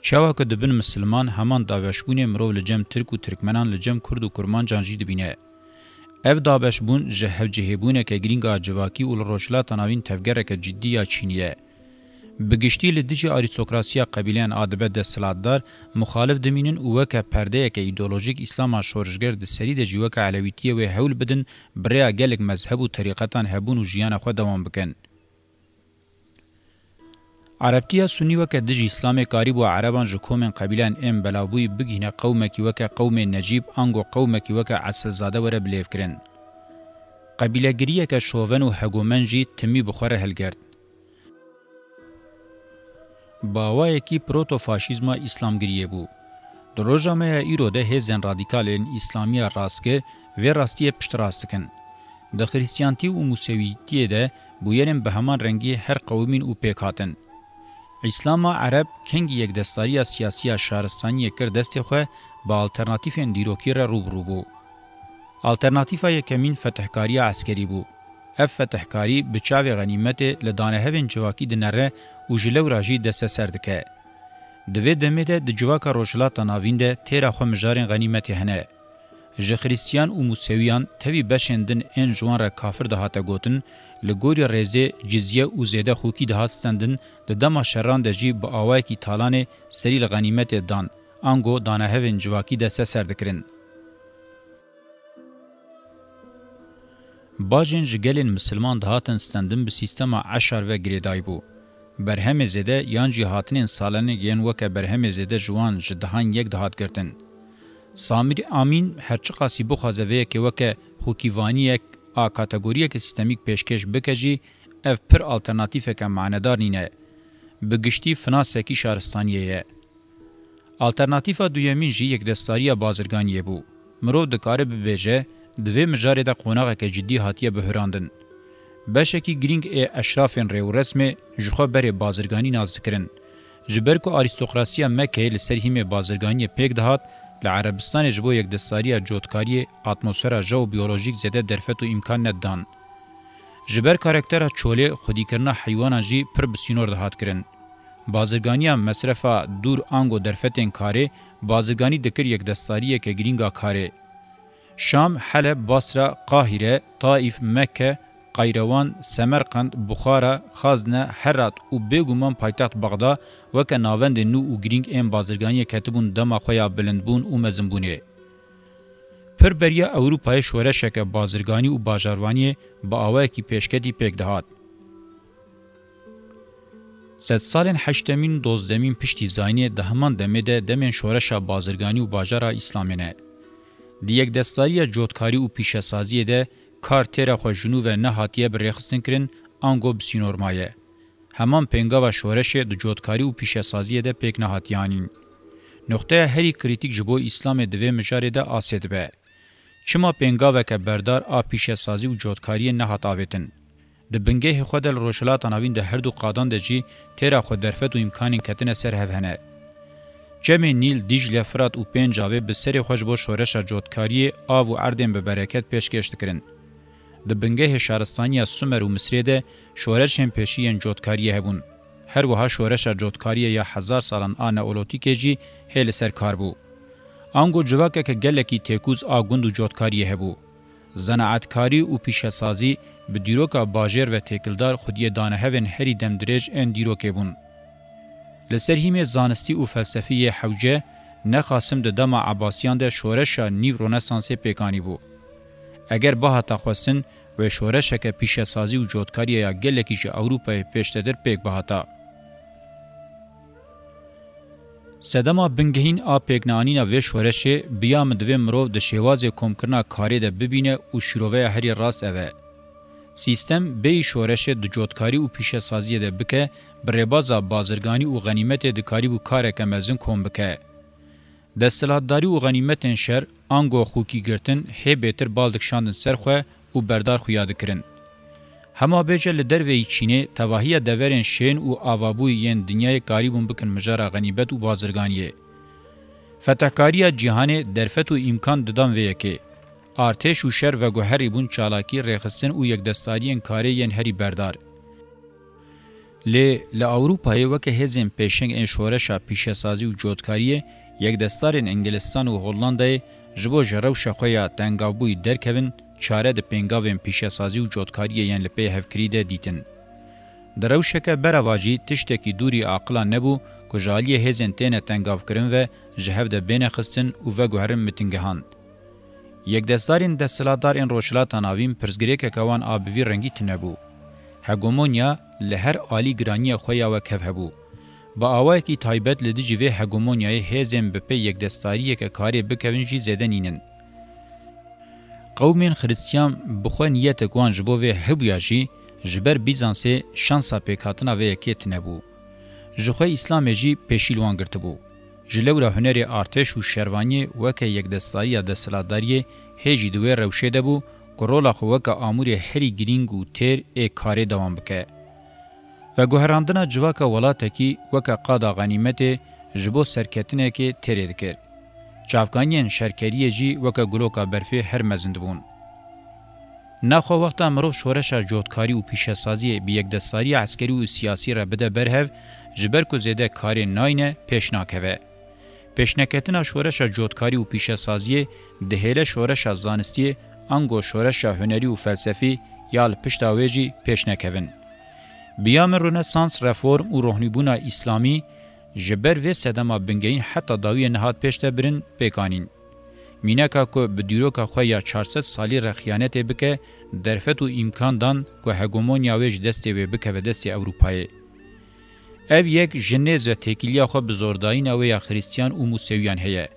Çawa ku dibin misilman, heman dabeşbûnê mirov li cem Tirk û Tirkmenan, li cem Kurd û Kurmancan jî dibîne. Ev dabeşbûn ji hevcihêbûneke girîng a civakî û li Rojhilata Navîn tevgereke cidî ya çînî ye. Bi giştî li dijî arîstokrasiya qebîleyan a dibe desthilatdar, muxalif dimînin û weke perdeyeke îdeolojîk Îslama şorişger di serî de jî weke Elewîtiyê wê hewl bidin bi rêya gelek mezheb û terîqetan hebûn û jiyana xwe dewam bikin. Erebtiya Sunî weke dijî Îslamê karîbû ereban ji komên qebîleyan ên belavbûyî bigihîne qewmekî weke qewmê Necîb ango qewmekî weke Esilzade were bilêvkirin. Qebîlegiriyeke şoven û hegomen jî timî bi xwe re hilgirt. Bi awayekî proto-faşîzma îslamgiriyê bû. Di roja me ya îro de hêzên radîkal ên îslamiya rastgir vê rastiyê piştrast dikin. Di xrîstiyantî û musewîtiyê de bûyerên bi heman rengî her qewimîn û pêk hatin. Îslama ereb kengî yekdestdariya siyasî ya şaristaniyê kir destê xwe, bi alternatîfên dîrokî re rû bi rû bû. Alternatîfa yekemîn fetihkariya eskerî bû. Ev fetihkarî bi çavê xenîmetê li danehevên civakî dinere û ji lewra jî desteser dike. Di vê demê de di civaka Rojhilata Navîn de têra xwe mijarên xenîmetê hene. Ji Xirîstiyan û Mûsewiyan tevî beşên din ên ji wan re kafir dihate gotin, li gorî rêzê cizye û zêde xokî dihat stendin, di dema şeran de jî bi awayekî talanê serî li xenîmetê dan, ango danehevên civakî desteser dikirin. Bajên ji gelên misilman dihatin stendin bi sîstema eşar ve girêdayî bû. Berhemê zêde yan jî hatinên salanê yên weke berhemê zêde ji wan ji dehan yek dihat girtin. Samîr Amîn her çiqasî bixwaze vê yekê weke xwekîvaniyek a kategoriyeke sîstemîk pêşkêş bike jî, ev pir alternatîfeke manedar nîne. Bi giştî finasekî şaristaniyê ye. Alternatîfa duyemîn jî yekdestdariya bazirganiyê bû. Mirov dikare bibêje, di vê mijarê de qonaxeke cidî hatiye bihurandin. Beşekî girîng ê eşrafên rêwresmê ji xwe berê bazirganî nas dikirin. Ji ber ku arîstokrasiya Mekkeyê li ser hîmê bazirganiyê pêk dihat, li Erebistanê ji bo yekdestdariya cotkariyê atmosfera jeobiyolojîk zêde derfet û îmkan nedidan. Ji ber karaktera çolê, xwedîkirina heywanan jî pir bi sînor dihat kirin. Bazirganiya mesrefa dûr ango derfetên karê, bazirganî dikir yekdestariyeke girîng a karê. Şam, Heleb, Basra, Qahîre, Taîf, Mekke, Qayrewan, Semerqend, Buxara, Xazne, Herat û bêguman paytext Bexda weke navendên nû û girîng ên bazirganiyê ketibûn dema xwe ya bilindbûn û mezinbûnê. Pir beriya Ewropayê şoreşeke bazirganî û bajarvaniyê bi awayekî pêşketî pêk dihat. Sedsalên heştemîn û dozdemîn piştî zayînê di heman demê de demên şoreşa bazirganî û bajara Îslamê ne. Di yekdestdariya cotkarî û pîşesaziyê de kar têra xwe ji nû ve nehatiye bi rêxistin kirin, ango bi sînor maye. Heman pêngava şoreşê di cotkarî û pîşesaziyê de pêk nehatiye anîn. Noxteya herî krîtîk ji bo Îslamê di vê mijarê de asê dibe. Çima pêngaveke berdar a pîşesazî û cotkariyê nehat avêtin? Di bingehê xwe de li Rojhilata Navîn di her du qadan de jî têra xwe derfet û îmkanên ketine ser hev hene. Çemên Nîl, Dîcle, Firat û Pêncavê bi serê xwe ji bo şoreşa cotkariyê av û erdên bi bereket pêşkêş dikirin. Di bingehê şaristaniya Sumer û Misrê de şoreşên pêşî yên cotkariyê hebûn. Her wiha şoreşa cotkariyê ya hezar salan a Neolotîkê jî hê li ser kar bû. Ango civakeke gelekî têkûz a gund û cotkariyê hebû. Zenaetkarî û pîşesazî bi dîroka bajêr ve têkildar xwediyê danehevên herî demdirêj ên dîrokê bûn. Li ser hîmê zanistî û felsefî yê hewce, ne Qasim di dema Ebasiyan de şoreşa nîv Ronesansê pêk anîbû. Eger bihata xwestin, wê şoreşeke pîşesazî û cotkariyê ya gelekî ji Ewropayê pêştedir pêk bihata. Sedema bingehîn a pêkneanîna vê şoreşê bi ya min divê mirov di şêwazê komkirina karê de bibîne û şîroveya herî rast ev e. Sîstem bêyî şoreşê di cotkarî û pîşesaziyê de bike, bi rêbaza bazirganî û xenîmetê dikarîbû kareke mezin kom bike. Desthilatdarî û xenîmetên şer, ango xûkî girtin, hê bêtir bal dikişandin ser xwe û berdar xuya dikirin. Hema bêje li derveyî Çînê tevahiya deverên şên û avabûyî yên dinyayê karîbûn bikin mijara xenîbet û bazirganiyê. Fetehkariya cîhanê derfet û îmkan didan vê yekê. Artêş û şer veguherîbûn çalakî, rêxistin û yekdestariyên karê yên herî berdar. Lê li Ewropayê weke hêzên pêşeng ên şoreşa pîşesazî û cotkariyê, yekdestarên Îngilistan û Hollandayê ji bo ji rewşa xwe ya tengavbûyî derkevin, çare di pêngavên pîşesazî û cotkariyê yên li pê hevkirî de dîtin. Di rewşeke berevajî tiştekî dûrî aqila nebû ku ji aliyê hêzên têne tengavkirin ve ji hev de bêne xistin û veguherin mitingehan. Yekdestarên desthilatdar ên Rojhilata Navîn pirsgirêkeke wan a bi vî rengî tune bû. Hegemonya li her alî giraniya xwe ya wekhev hebû. Bi awayekî taybet li dijî vê hegemonyayê hêzên bi pê yekdestariyeke karê bikevin jî zêde nînin. Qewmên Xiristiyan bi xwe niyetek wan ji bo vê hebûya jî, ji ber Bîzansê şansa pêkhatina vê yekê tune bû. Ji xwe Îslamê jî pêşî li wan girtibû. Ji lewra hunerê artêş û şervaniyê weke yekdestdariya desthilatdariyê hê jî di wê rewşê de bû ku rola xwe weke amûrê herî girîng û têr ê karê dewam bike. Veguherandina civaka welatekî weke qada xenîmetê ji bo serketinekê têrê dikir. Çavkaniyên şerkeriyê jî weke guloka berfê her mezin dibûn. Naxwe wexta mirov şoreşa cotkarî û pîşesaziyê bi yekdesariya eskerî û siyasî re bide ber hev, ji ber ku zêde karê nayne, pêş nakeve. Pêşneketina şoreşa cotkarî û pîşesaziyê dihêle şoreşa zanistiyê, ango şoreşa hunerî û felsefî ya li pişta wê jî pêş nekevin. Bi ya min Rönesans, reform û rohnîbûna îslamî ji ber vê sedema bingehîn heta dawiyê nehat pêş de birin pêk anîn. Mîneka ku bi dîroka xwe ya çar sed salî re xiyanetê bike, derfet û îmkan dan ku hegemonya wê ji destê wê bikeve destê Ewropayê. Ev yek ji nêz ve têkiliya xwe bi zordayîna wê ya Xiristiyan û Mûsewiyan heye.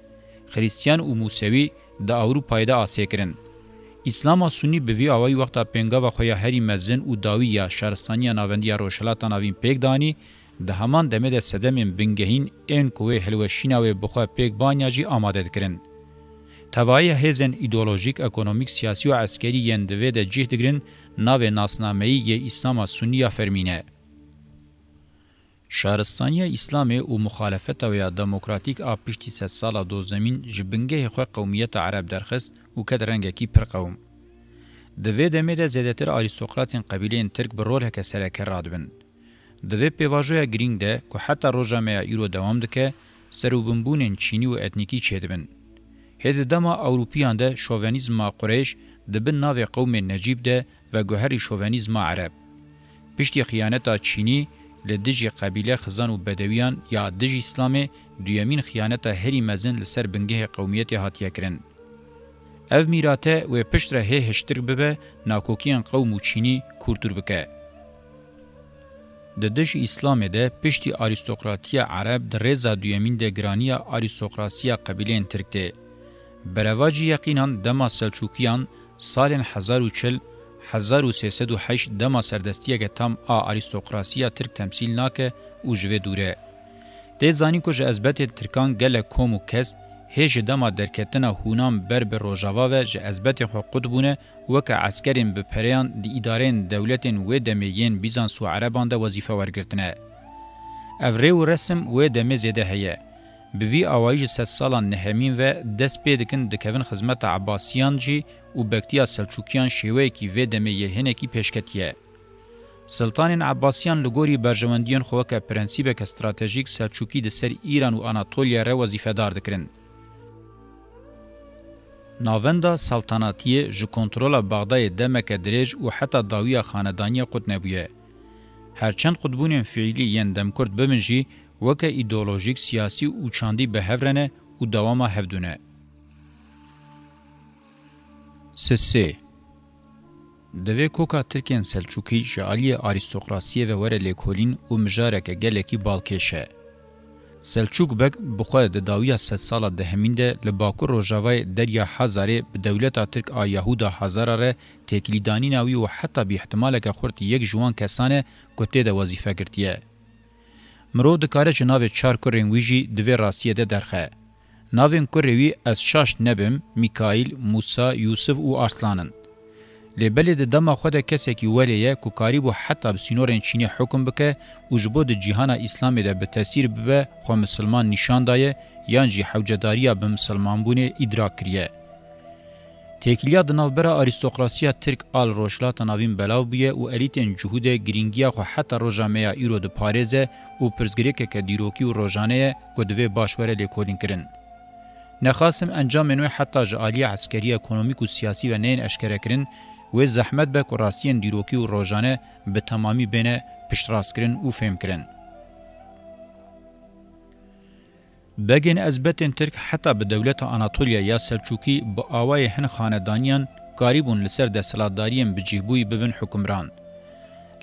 Xiristiyan û Mûsewî di Ewropayê de asê kirin. Îslama Sunî bi vî awayî wexta pêngava xwe ya herî mezin û dawî ya şaristaniya navendî ya Rojhilata Navîn pêk danî, di heman demê de sedemên bingehîn ên ku wê hilweşîna wê bi xwe pêk baniya jî amade dikirin. Tevahiya hêzên îdeolojîk, ekonomîk, siyasî û eskerî yên di vê de cih digirin, navê nasnameyî yê Îslama Sunî ya fermî ne. Şaristaniya Îslamê û muxalefeta wê ya demokratîk a piştî sedsala dozdemîn ji bingehê xwe qewmiyeta Ereb derxist û ket rengekî pir qewim. Di vê demê de zêdetir arîstokratên qebîleyên Tirk bi roleke sereke radibin. Di vê pêvajoya girîng de ku heta roja me ya îro dewam dike, serûbinbûnên çînî û etnîkî çêdibin. Hê di dema Ewropiyan de şovenîzma Qureyş di bin navê qewmên Necîb de veguherî şovenîzma Ereb. Piştî xiyaneta Çînî li dijî qebîle Xizan û Bedewiyan ya dij Îslamê, duyemîn xiyaneta herî mezin li ser bingehê qewmiyetê hatiye kirin. Ev mîrate wê piştre hê hiştir bibe, nakokiyên qewm û Çînî kûrtir bike. Di dij Îslamê de piştî arîstokratiya Ereb di rêza duyemîn de giraniya arîstokrasiya qebîleyên Tirk tê. Berevacî yeqînan dema Selçûkiyan, salên hezar û çil, hezar û sê sed û heşt dema serdestiyeke tam a arîstokrasiya Tirk temsîl nake û ji vê dûr e. Tê zanîn ku ji ezbetên Tirkan gelek kom û kes hê ji dema derketina hûnan ber bi Rojava ve ji ezbetên xwe qut bûne, weke eskerên bi pereyan di îdareyên dewletên wê demê yên Bîzans û Ereban de wezîfe wergirtine. Ev rê û resim wê demê zêde heye. Bi vî awayî ji sedsalan nehemîn ve dest pê dikin, dikevin xizmeta Ebasiyan jî û bektiya Selçûkiyan şêweyekî vê demê yê hinekî pêşketî ye. Siltanên Ebasiyan li gorî berjewendiyên xwe weke prensîbeke stratejîk Selçûkî di ser Îran û Anatolya re wezîfedar dikirin. Navenda saltanatiyê ji kontrola Bexdayê demeke dirêj û heta dawiya xanedaniya qut nebûye. Her çend qutbûnên fiîlî yên demkurt bibin jî, weke îdeolojîk, siyasî û çandî bi hev re ne û dewama hevdû ne. Sisê. Divê koka Tirkên Selçûkî ji aliyê arîstokrasiyê ve were lêkolîn û mijareke gelekî balkêş e. Selçûk Beg bi xwe di dawiya sedsala dehemîn de li Bakur Rojavayê Derya Hazarê bi dewleta Tirk a Yahuda Hazara re têkilîdanîna wî û heta bi îhtimaleke xurt yek ji wan kesan e ku tê de wezîfe girtiye. Mirov dikare ji navê çar kurên wî jî di vê rastiyê de derxe. Navên kurê wî ez şaş nebim, Mîkaîl, Mûsa, Yûsif û Arslan in. Lê belê di dema xwe de kesekî welê ye ku karîbû heta bi sînorên Çînê hukum bike û ji bo di cîhana Îslamê de bi tesîr bibe, xwe misilman nîşan daye yan jî hewcedariya bi misilmanbûnê îdrak kiriye. Têkiliya di navbera arîstokrasiya Tirk a li Rojhilata Navîn belav bûye û elîtên cihûdê girîngiya xwe heta roja me ya îro diparêze û pirsgirêkeke dîrokî û rojane ye ku divê baş were lêkolînkirin. Nexasim encamên wê heta ji aliyê eskerî, ekonomîk û siyasî ve neyên eşkerekirin, wê zehmet be ku rastiyên dîrokî û rojane bi temamî bêne piştrastkirin û fêmkirin. Begên ezbetên Tirk heta bi dewleta Anatolya ya Selçûkî bi awayê hin xanedaniyan karîbûn li ser desthilatdariyên bicihbûyî bibin hukimran.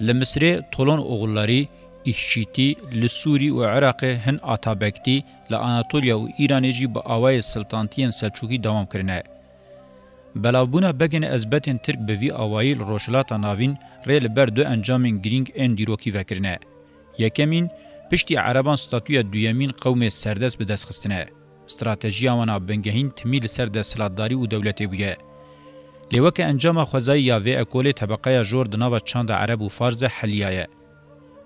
Li Misirê Tolon Oğulları, Îhşîtî, li Sûrî û Iraqê hin Atabektî, li Anatolya û Îranê jî bi awayê siltantiyên Selçûkî dewam kirine. Belavbûna begên ezbetên Tirk bi vî awayî li Rojhilata Navîn rê li ber du encamên girîng ên dîrokî vekirine. Yekemîn, piştî Ereban statûya duyemîn qewmê serdest bi dest xistine. Stratejiya wan a bingehîn timî li ser desthilatdarî û dewletê bûye. Lê weke encama xwezayî ya vê ekolê tebeqeya jor di nava çanda Ereb û Fars de heliyaye.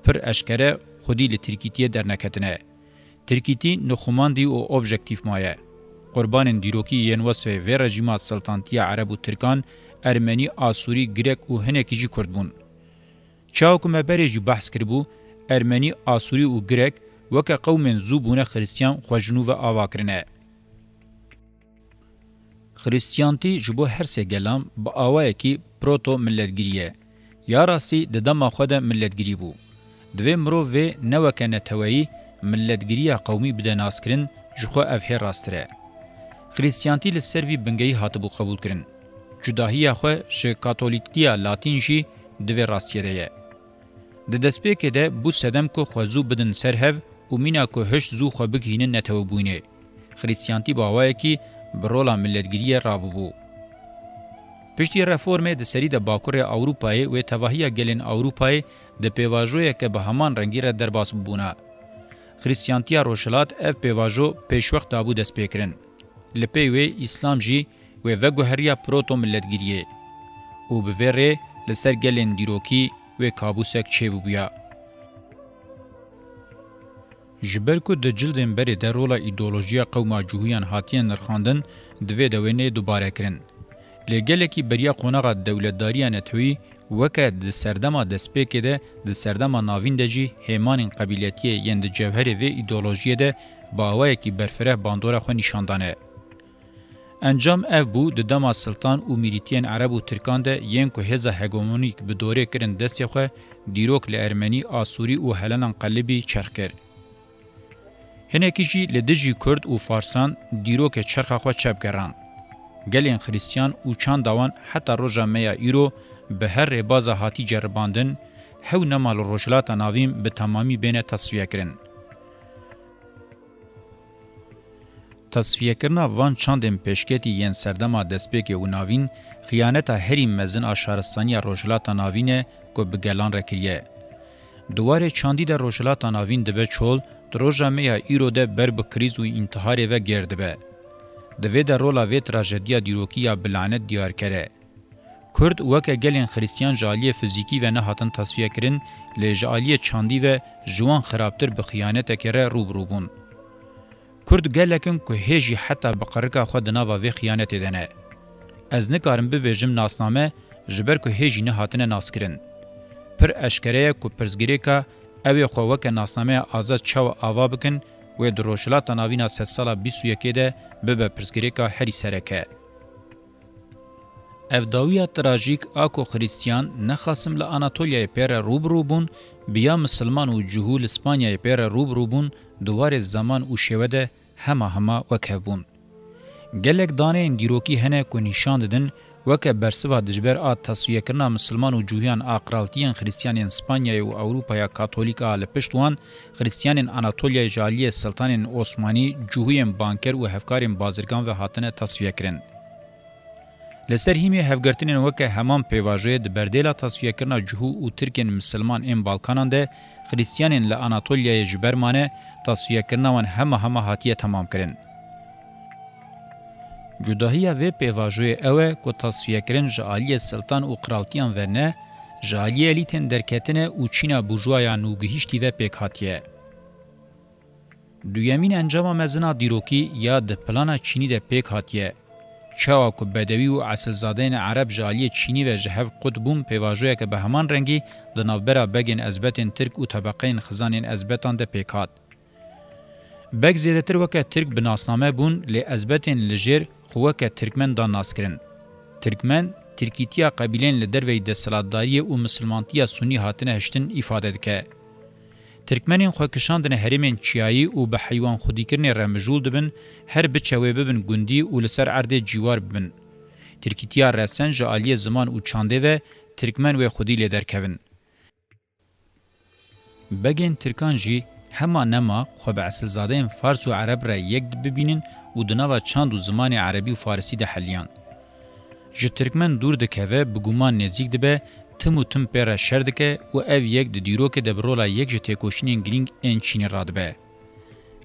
Pir eşkere xwedî li Tirkîtiyê derneketine. Tirkîtî nixumandî û objektîf maye. Qurbanên dîrokî yên wesfê vê rejîma siltantiya Ereb û Tirkan, Ermenî, Asûrî, Grek û hinekî jî Kurd bûn. Çawa ku me berê jî behs kiribû, Ermenî, Asûrî û Grek weke qewmên zû bûne Xiristiyan xwe ji nû ve ava kirine. Xiristiyantî ji bo her sê gelan bi awayekî proto-milletgirî ye. Ya rastî di dema xwe de milletgirî bû. Divê mirov vê ne weke neteweyî, milletgiriya qewmî bide naskirin, ji xwe ev hê rasttir e. Xiristiyantî li ser vî bingehî hatibû qebûlkirin. Cudahiya xwe ji Katolîktiya Latîn jî di vê rastiyê de ye. Di destpêkê de bû sedem ku xwe zû bidin ser hev û mîna ku hişt zû xwe bigihînin netewebûyînê. Xirîstiyantî bi awayekî bi rola miletgiriyê rabûbû. Piştî reformê di serî de Bakurê Ewropayê wê tevahiya gelên Ewropayê di pêvajoyeke bi heman rengî re derbas bûbûna. Xirîstiyantiya Rojhilat ev pêvajo pêşwext dabû destpêkirin. Li pey wê Îslam jî wê veguheriya proto-miletgiriyê û bi vê rê li ser gelên dîrokî wê kabûsek çêbibûya. Ji ber ku di cildên berê de rola îdeolojiya qewma Cihûyan hatiye nirxandin, divê de wê nê dubare kirin. Lê gelekî beriya qonaxa dewletdariya netewî weke di serdema destpêkê de, di serdema navîn de jî hêmanên qebîletiyê yên di cewherê vê îdeolojiyê de bi awayekî berfireh bandora xwe nîşan dane. Encam ev bû, di dema siltan û mîrîtiyên Ereb û Tirkan de yên ku hêza hegemonîk bi dorê kirin destê xwe, dîrok li Ermenî, Asûrî û Helenan qelibî çerx kir. Hinekî jî li dijî Kurd û Farsan dîrokê çerxa xwe çep geran. Gelên Xirîstiyan û çanda wan heta roja me ya îro bi her rêbaza hatî ceribandin, hew nema li Rojhilata Navîn bi temamî bêne tesfiyekirin. Tesfiyekirina van çandên pêşketî yên serdema destpêkê û navîn, xiyaneta herî mezin a şaristaniya Rojhilata Navîn e ku bi gelan re kiriye. Di warê çandî de Rojhilata Navîn dibe çol, di roja me ya îro de ber bi krîz û întiharê ve gêr dibe. Di vê de rola vê trajediya dîrokî ya bi lanet diyarker e. Kurd weke gelên Xirîstiyan ji aliyê fizîkî ve nehatin tasfiyekirin, lê ji aliyê çandî ve ji wan xirabtir bi xiyaneteke re rû bi rû bûn. Kurd gelek in ku hê jî heta bi qirika xwe di nava vê xiyanetê de ne. Ez nikarim bibêjim nasname, ji ber ku hê jî nehatine naskirin. Pir eşkere ye ku pirsgirêka ew ê xwe weke nasnameya azad çawa ava bikin, wê di Rojhilata Navîn a sedsala bîst û yekê de bibe pirsgirêka herî sereke. Ev dawiya trajîk a ku Xirîstiyan nexasim li Anatolyayê pê re rû bi rû bûn, bi ya misilman û cihû li Spanyayê pê re rû bi rû bûn, di warê zeman û şêwe de hema hema wek hev bûn. Gelek daneyên dîrokî hene ku nîşan didin, weke bersiva dijber a tasfiyekirina misilman û cihûyan a qiraltiyên Xirîstiyan yên Spanyayê û Ewropaya Katolîk a li pişt wan, Xirîstiyanên Anatolyayê ji aliyê Siltanên Osmanî, cihûyên banker û hevkarên bazirgan ve hatine tasfiyekirin. Li ser hîmê hevgirtinên weke heman pêvajoyê di berdêla tasfiyekirina cihû û Tirkên misilman ên Balkanan de Xirîstiyanên li Anatolyayê ji ber mane, tasfiyekirina wan hema hema hatiye temamkirin. Cudahiya vê pêvajoyê ew e ku tasfiyekirin ji aliyê siltan û qiraltiyan ve ne, ji aliyê elîtên derketine û çîna burjuwa ya nûgihîştî ve pêk hatiye. Duyemîn encama mezin a dîrokî ya di plana Çînî de pêk hatiye. Çawa ku bedewî û esilzadeyên Ereb ji aliyê Çînî ve ji hev qut bûn, pêvajoyeke bi heman rengî di navbera begên ezbetên Tirk û tebeqeyên xizanên ezbetan de pêk hat. Beg zêdetir weke Tirk bi nasname bûn, lê ezbetên li jêr xwe weke Tirkmen dan naskirin. Tirkmen, Tirkîtiya qebîleyên li derveyî desthilatdariyê û misilmantiya Sunî hatine hiştin îfade dike. Tirkmenên xwe kişandine herêmên çiyayî û bi heywanxwedîkirinê re mijûl dibin, her biçe wê bibin gundî û li ser erdê cîwar bibin. Tirkîtiya resen ji aliyê ziman û çandê ve Tirkmen wê xwedî lê derkevin. Begên Tirkan jî hema nema xwe bi esilzadeyên Fars û Ereb re yek dibibînin û di nava çand û zimanê Erebî û Farisî de heliyan. Ji Tirkmen dûr dikeve, bi guman nêzîk dibe, tim û tim pê re şer dike û ev yek di dîrokê de bi rola yek ji têkoşînên girîng ên Çînî radibe.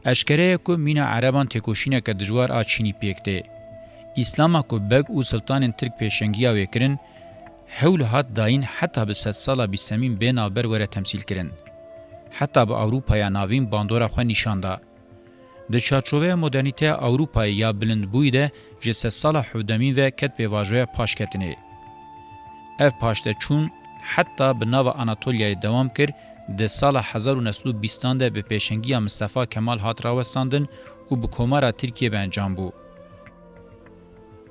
Eşkere ye ku mîna Ereban têkoşîneke dijwar a Çînî pêk tê. Îslama ku beg û siltanên Tirk pêşengiya wê kirin, hewl hat dayîn heta bi sedsala bîstemîn bê navber were temsîlkirin. Heta bi Ewropaya Navîn bandora xwe nîşan da. Di çarçoveya modernîteya Ewropayê ya bilindbûyî de ji sedsala hevdemîn ve ket pêvajoya paşketinê. Ev paşteçûn heta bi nava Anatolyayê dewam kir, di sala hezar û neh sed û bîstan de bi pêşengiya Mistefa Kemal hat rawestandin û bi Komara Tirkiyê bi encam bû.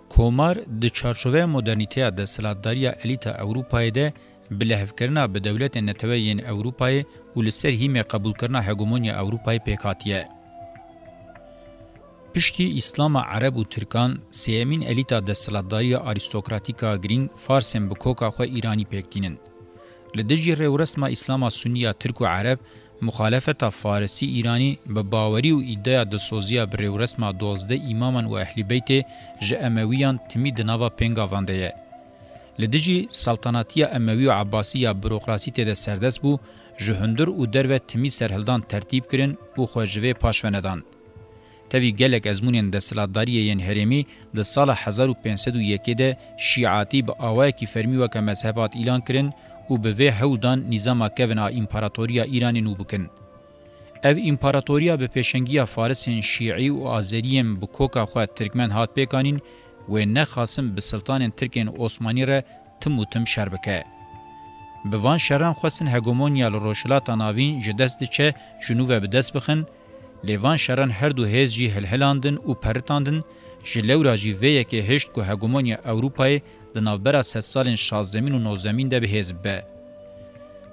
Komar di çarçoveya modernîteya desthilatdariya elîta Ewropayê de bi lihevkirina bi dewletên netewe yên Ewropayê û li ser hîmê qebûlkirina hegemonya Ewropayê pêk hatiye. Piştî Îslama Ereb û Tirkan, sêyemîn elîta desthilatdariya arîstokratîk a girîng Farsên bi koka xwe Îranî pêk tînin. Li dijî rêwresma Îslama Sunî ya Tirk û Ereb, muxalefeta Farisî-Îranî bi bawerî û îdeya dilsoziya bi rêwresma dozdeh îmaman û Ehlî Beytê ji Emewiyan timî di nava pêngavan de ye. Li dijî saltanatiya Emewî û Ebbasî ya burokrasî tê de serdest bû, ji hundir û derve timî serhildan tertîb kirin û xwe ji vê paş ve nedan. Tevî gelek ezmûnên desthilatdariyê yên herêmî di sala hezar û pênc sed û yekê de şîatî bi awayekî fermî weke mezheb hat îlan kirin û bi vê hewldan nîzama kevin a împaratoriya Îranê nû bikin. Ev împaratoriya bi pêşengiya farisên şîî û azeriyên bi koka xwe tirkmen hat pêkanîn, wê nexasin bi siltanên tirkên Osmanî re tim û tim şer bike. Bi van şeran xwestin hegemonya li Rojhilata Navîn ji dest diçe, ji nû ve bi dest bixin, lê van şeran her du hêz jî hilhilandin û peritandin, ji lewra jî vê yekê hişt ku hegemonya Ewropayê di navbera sedsalên şazdemîn û nozdemîn de bi hêz bibe.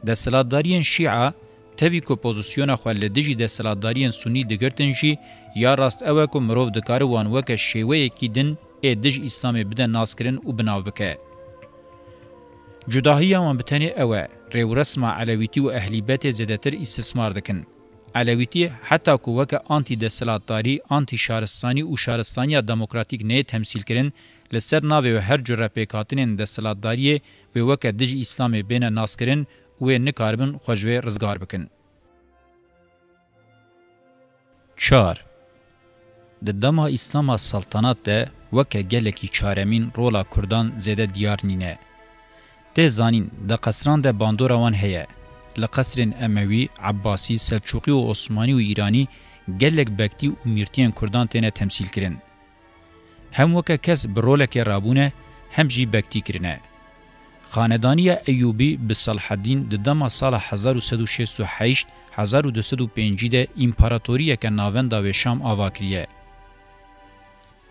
Desthilatdariyên Şîa, tevî ku pozîsyona xwe li dijî desthilatdariyên Sunî digirtin jî, ya rast ew e ku mirov dikare wan weke şêweyekî din ê dij Îslamê bide naskirin û bi nav bike. Cudahiya wan bi tenê ew e, rêwresma Elewîtî û Ehlî Betê zêdetir îstismar dikin. Elewîtî heta ku weke antî-desthilatdarî, antî-şaristanî û şaristaniya demokratîk neyê temsîlkirin, li ser navê wê her cure pêkhatinên desthilatdariyê wê weke dij Îslamê bêne naskirin û wê nikaribin xwe ji wê rizgar bikin. Çar. Di dema Îslama Saltanat de weke gelekî çaremîn rola Kurdan zêde diyar nîne. Tê zanîn, di qesran de bandora wan heye. Li qesrên Emewî, Ebbasî, Selçûqî û Osmanî û Îranî gelek bektî û mîrtiyên Kurdan têne temsîlkirin. Hem weke kes bi rolekê rabûne, hem jî bektî kirine. Xanedaniya Eyûbî bi Selahedîn di dema sala hezar û sed û şêst û heşt, hezar û du sed û pêncî de împaratoriyeke navenda wê Şam ava kiriye.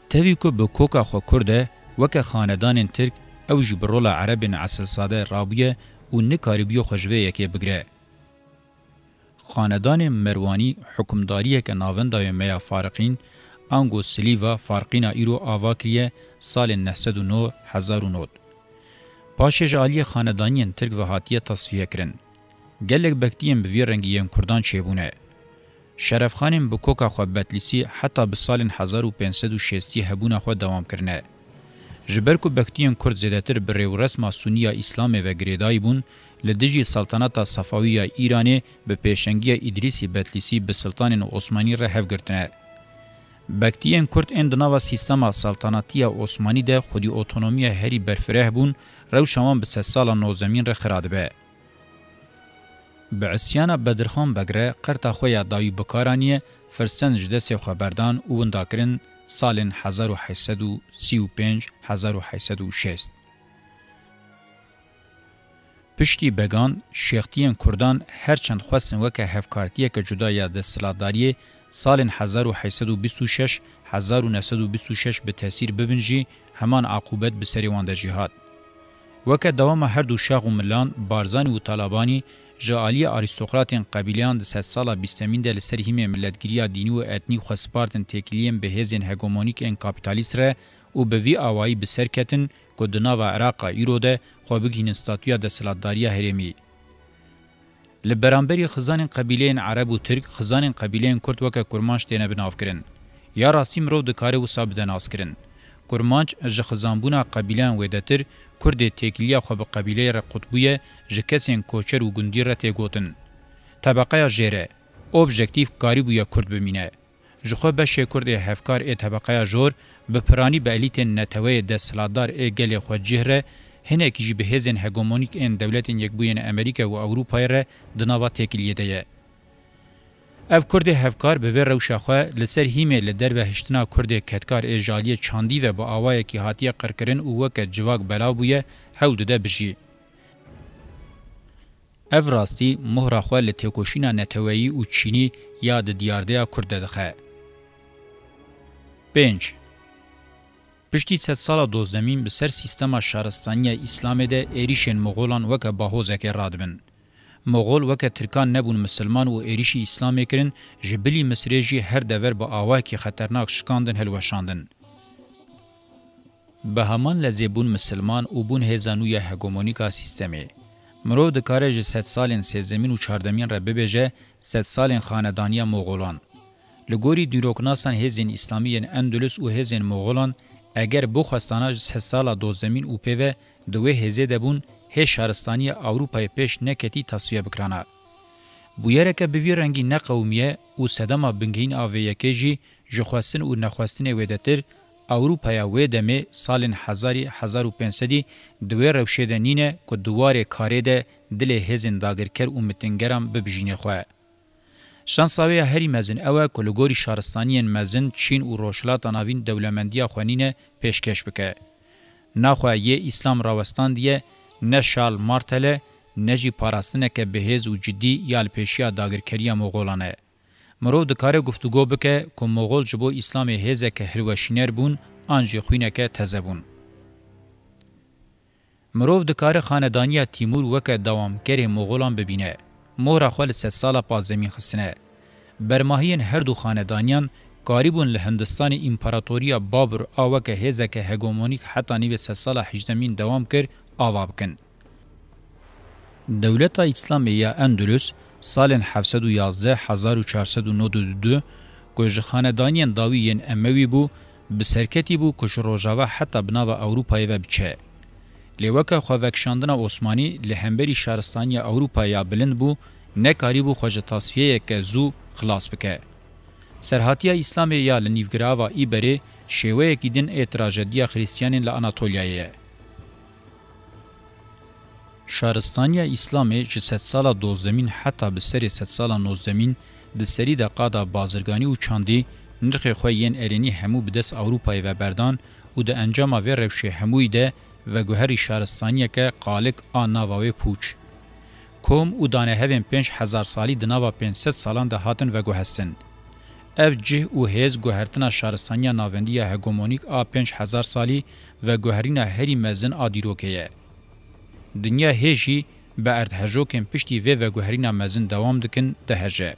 Tevî ku bi koka xwe Kurd e, weke xanedanên Tirk, ew jî bi rola Erebên esilzade rabûye û nikaribûye xwe ji vê yekê bigire. Xanedanê Merwanî hukimdariyeke navenda wê meya Fariqîn, ango Silîva Farqîna îro ava kiriye salên neh sed û nod, hezar û nod. Paşê ji aliyê xanedaniyên Tirk ve hatiye tasfiye kirin. Gelek bektiyên bi vî rengî yên Kurdan çêbûne. Şerefxanên bi koka xwe Betlîsî heta bi salên hezar û pênc sed û şêstî hebûna xwe dewam kirine. Ji ber ku bektiyên Kurd zêdetir bi rêwresma Sunî ya Îslamê ve girêdayî bûn, li dijî Saltanata Sefawî ya Îranê bi pêşengiya Îdrîsî Betlîsî bi Siltanên Osmanî re hev girtine. Bektiyên Kurd ên di nava sîstema saltanatiya Osmanî de xwedî otonomiya herî berfireh bûn, rewşa wan bi sedsala nozdemîn re xira dibe. Bi isyana Bedirxan Beg re qerta xwe ya dawî bi kar aniye, firsend ji destê xwe berdan û winda kirin salên hezar û heşt sed û sî û pênc, hezar û heşt sed û şêst. Piştî Began, şêxtiyên Kurdan her çend xwestin weke hevkartiyeke cuda ya desthilatdariyê, salên hezar û heşt sed û bîst û şeş, hezar û neh sed û bîst û şeş bi tesîr bibin jî, heman aqûbet bi serê wan de jî hat. Weke dewama her du şax û milan, Barzanî û Talabanî, ji aliyê arîstokratên qebîleyan di sedsala bîstemîn de li ser hîmê miletgiriya dînî û etnî xwe spartin têkiliyên bi hêzên hegemonîk ên kapîtalîst re û bi vî awayî bi ser ketin ku di nava Iraqa îro de xwe bigihînin statûya desthilatdariya herêmî. Li beramberî xizanên qebîleyên Ereb û Tirk, xizanên qebîleyên Kurd weke Kurmanc têne binavkirin. Ya rastî mirov dikare wisa bide naskirin. Kurmanc ji xizanbûna qebîleyan wêdetir, Kurdê têkiliya xwe bi qebîleyê re qut bûye, ji kesên koçer û gundî re tê gotin. Tebeqeya jêre, objektîf karîbûye Kurd bimîne. Ji xwe beşê Kurd ê hevkar ê tebeqeya jor, bi piranî bi elîtên neteweyê desthilatdar ê gelê xwe cih re, hinekî jî bi hêzên hegemonîk ên Dewletên Yekbûyên Amerîka û Ewropayê re di nava têkiliyê de ye. Ev Kurdê hevkar bi vê rewşa xwe li ser hîmê li derve hiştina Kurdê kedkar ê ji aliyê çandî ve bi awayekî hatiye qirkirin û weke civak belav bûye, hewl dide bijî. Ev rastî mohra xwe li têkoşîna neteweyî û çînî ya di diyardeya Kurd de dixe. Pênc. Piştî sedsala dozdemîn bi ser sîstema şaristaniya Îslamê de êrîşên Moxolan weke bahozekê radibin. Moxol weke Tirkan nebûn misilman û êrîşî Îslamê kirin, ji bilî Misirê jî her dever bi awayekî xeternak şikandin hilweşandin. Bi heman lezê bûn misilman û bûn hêza nû ya hegemonîk a sîstemê. Mirov dikare ji sedsalên sêzdemîn û çardemîn re bibêje sedsalên xanedaniya Moxolan. Li gorî dîroknasan hêzên Îslamî yên Endulus û hêzên Moxolan, eger bixwestana ji sedsala dozdemîn û pê ve di wê hêzê de bûn, hê şaristaniya Ewropayê pêş neketî tasfiye bikirana. Bûyereke bi vî rengî neqewimiye û sedema bingehîn a vê yekê jî ji xwestin û nexwestinê wêdetir, Ewropaya wê demê salên hezarî, hezar û pênc sedî di wê rewşê de nîne ku di warê karê de dilê hêzên dagirker û mitingeran bibijîne xwe. Şansa wê ya herî mezin ew e ku li gorî şaristaniyên mezin Çîn û Rojhilata Navîn dewlemendiya xwe nîne pêşkêş bike. Naxwe yê Îslam rawestandiye ne Charles Martel e, ne jî parastineke bihêz û cidî ya li pêşiya dagirkeriya Moxolan e. Mirov dikare guftûgo bike ku Moxol ji bo Îslamê hêzeke hilweşîner bûn an jî xwîneke teze bûn. Mirov dikare xanedaniya Tîmûr weke dewamkerê Moxolan bibîne. Mohra xwe li sedsala pazdemîn xistine. Bermahiyên her du xanedaniyan karîbûn li Hindistanê împaratoriya Babur a weke hêzeke hegemonîk heta nîvê sedsala hejdemîn dewam kir, ava bikin. Dewleta Îslamê ya Endulus salên heft sed û yazdeh, hezar û çar sed û nod û du, ku ji xanedaniyên dawî yên Emewî bû, bi serketî bû ku ji rojava heta bi nava Ewropayê ve biçe. Lê weke xwevekişandina Osmanî li hemberî şaristaniya Ewropayê ya bilind bû, nekarîbû xwe ji tasfiyeyeke zû xilas bike. Serhatiya Îslamê ya li nîvgirava Îberê şêweyekî din ê trajediya Xrîstiyanên li Anatolyayê ye. Şaristaniya Îslamê ji sedsala dozdemîn heta bi serê sedsala nozdemîn di serî de qada bazirganî û çandî nirxê xwe yên erênî hemû bi dest Ewropayê ve berdan û di encama vê rewşê hemûyî de veguherî şaristaniyeke qalik a nava wê pûç. Kom û danehevên pênc hezar salî di nava pênc sed salan de hatin veguhestin. Ev cih û hêz guhertina şaristaniya navendî ya hegemonîk a pênc hezar salî veguherîna herî mezin a dîrokê ye. Dinya hê jî bi erdhejokên piştî vê veguherîna mezin dewam dikin, diheje.